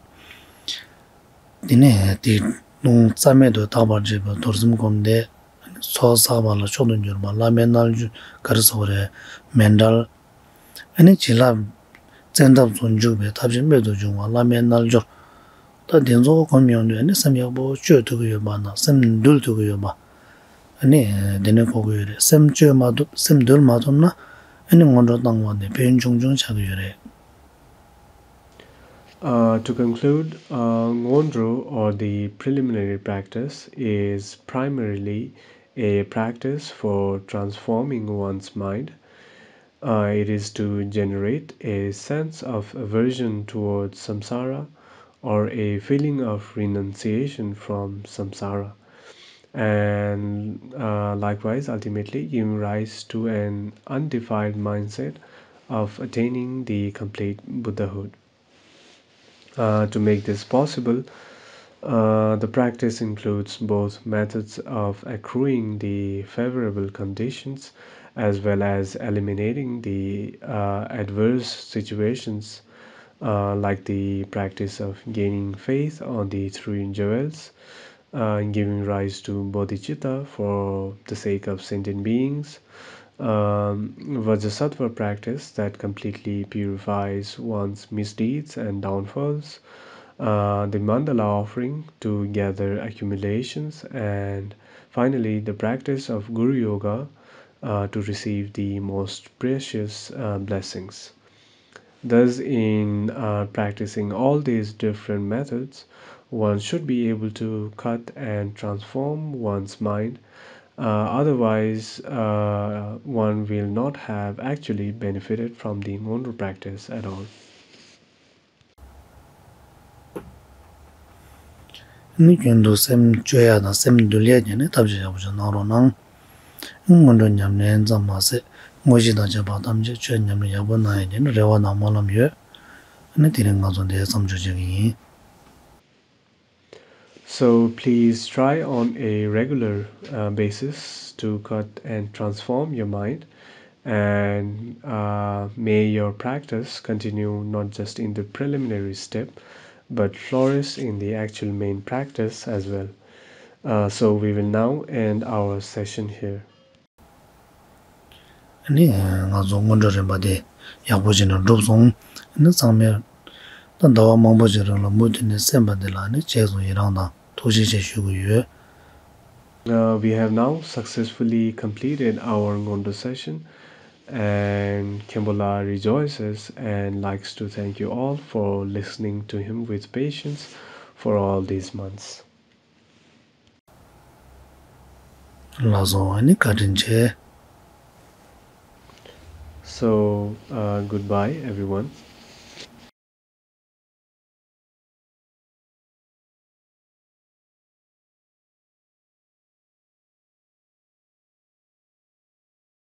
དེ་ནས་དེ་ལྟུང་རྩ་མེད་དུ་དག་པར་བྱེད་པའི་རྡོར་སེམས་སྒོམ་སྟེ། ཚོགས་བསགས་པ་ལ་མཆོག་ཏུ་གྱུར་པ་བླ་མའི་རྣལ་འབྱོར། ག་རེ་ཟེར་དགོས་རེད། མཎྜལ། ཨ་ནི་བྱིན་རླབས་བཙན་ཐབས་སུ་འཇུག་པའི་ཐབས་ཤེས་རྨད་དུ་བྱུང་བ་བླ་མའི་རྣལ་འབྱོར། ད་དེ་ཚོ་སྒོམ་ཡོང་དུས་ཨ་ནི་སེམས་ཡག་པོ་བཅོས་ཐུབ་ཀྱི་ཡོད་པ་དང་། སེམས་འདུལ་ཐུབ་ཀྱི་ཡོད་པ། ཨ་ནི་དེ་ནི་གོ་གི་ཡོད་རེད། སེམས་བཅོས་མ་ཐུབ། སེམས་འདུལ་མ་ཐུབ་ན་ཨ་ནི་སྔོན་འགྲོ་བཏང་བ་ནི་ཕན་ཆུང་ཆུང་ཆགས་ཀྱི་ཡོད་རེད། Uh, to conclude, uh, Ngondro, or the preliminary practice, is primarily a practice for transforming one's mind. Uh, it is to generate a sense of aversion towards samsara or a feeling of renunciation from samsara, and uh, likewise, ultimately giving rise to an undefiled mindset of attaining the complete Buddhahood. Uh, to make this possible, uh, the practice includes both methods of accruing the favorable conditions as well as eliminating the uh, adverse situations, uh, like the practice of gaining faith on the three jewels, uh, giving rise to bodhicitta for the sake of sentient beings, um, Vajrasattva practice that completely purifies one's misdeeds and downfalls, uh, the mandala offering to gather accumulations, and finally the practice of Guru Yoga uh, to receive the most precious uh, blessings. Thus, in uh, practicing all these different methods, one should be able to cut and transform one's mind. Uh, otherwise, uh, one will not have actually benefited from the Ngondro practice at all. ནི་རྒྱུན་དུ་སེམས་བཅོས་ཡ་དང་སེམས་འདུལ་ཡ་གྱི་ནི་ཐབས་ཤེས་ཡག་པོ་ཞིག་གནང་རོགས་གནང་། སྔོན་འགྲོ་ཉམས་ལེན་ཙམ་མ་ཟད་དངོས་གཞི་དང་བཅས་པ་ཐམས་ཅད་ཆོས་ཉམས་ལེན་ཡག་པོ་གནང་ཡ་གྱི་ནི་རེ་བ་དང་སྨོན་ལམ་ཡོད། ནི་དེ་རིང་ང་ཚོ་འདིར་མཚམས་འཇོག་བྱེད་ཀྱི་ཡིན། So please try on a regular uh, basis to cut and transform your mind, and uh, may your practice continue not just in the preliminary step but flourish in the actual main practice as well. Uh, so we will now end our session here. ནི་ང་ཚོ་སྔོན་འགྲོ་རིམ་པ་དེ་ཡག་པོ་བྱས་ནས་འགྲུབ་སོང་། ནི་ཚང་མས་ད་ཟླ་བ་མང་པོ་ཞིག་རིང་ལ་མུ་མཐུད་ནས་གསན་པ་འདི་ལ་ནི་རྗེས་སུ་ཡི་རང་དང་ཐུགས་རྗེ་ཆེ་ཞུ་གི་ཡོད། Uh, we have now successfully completed our Ngondro session, and Khenpo La rejoices and likes to thank you all for listening to him with patience for all these months. ལགས་སོ། ཨ་ནི་བཀའ་དྲིན་ཆེ། So, uh, goodbye, everyone.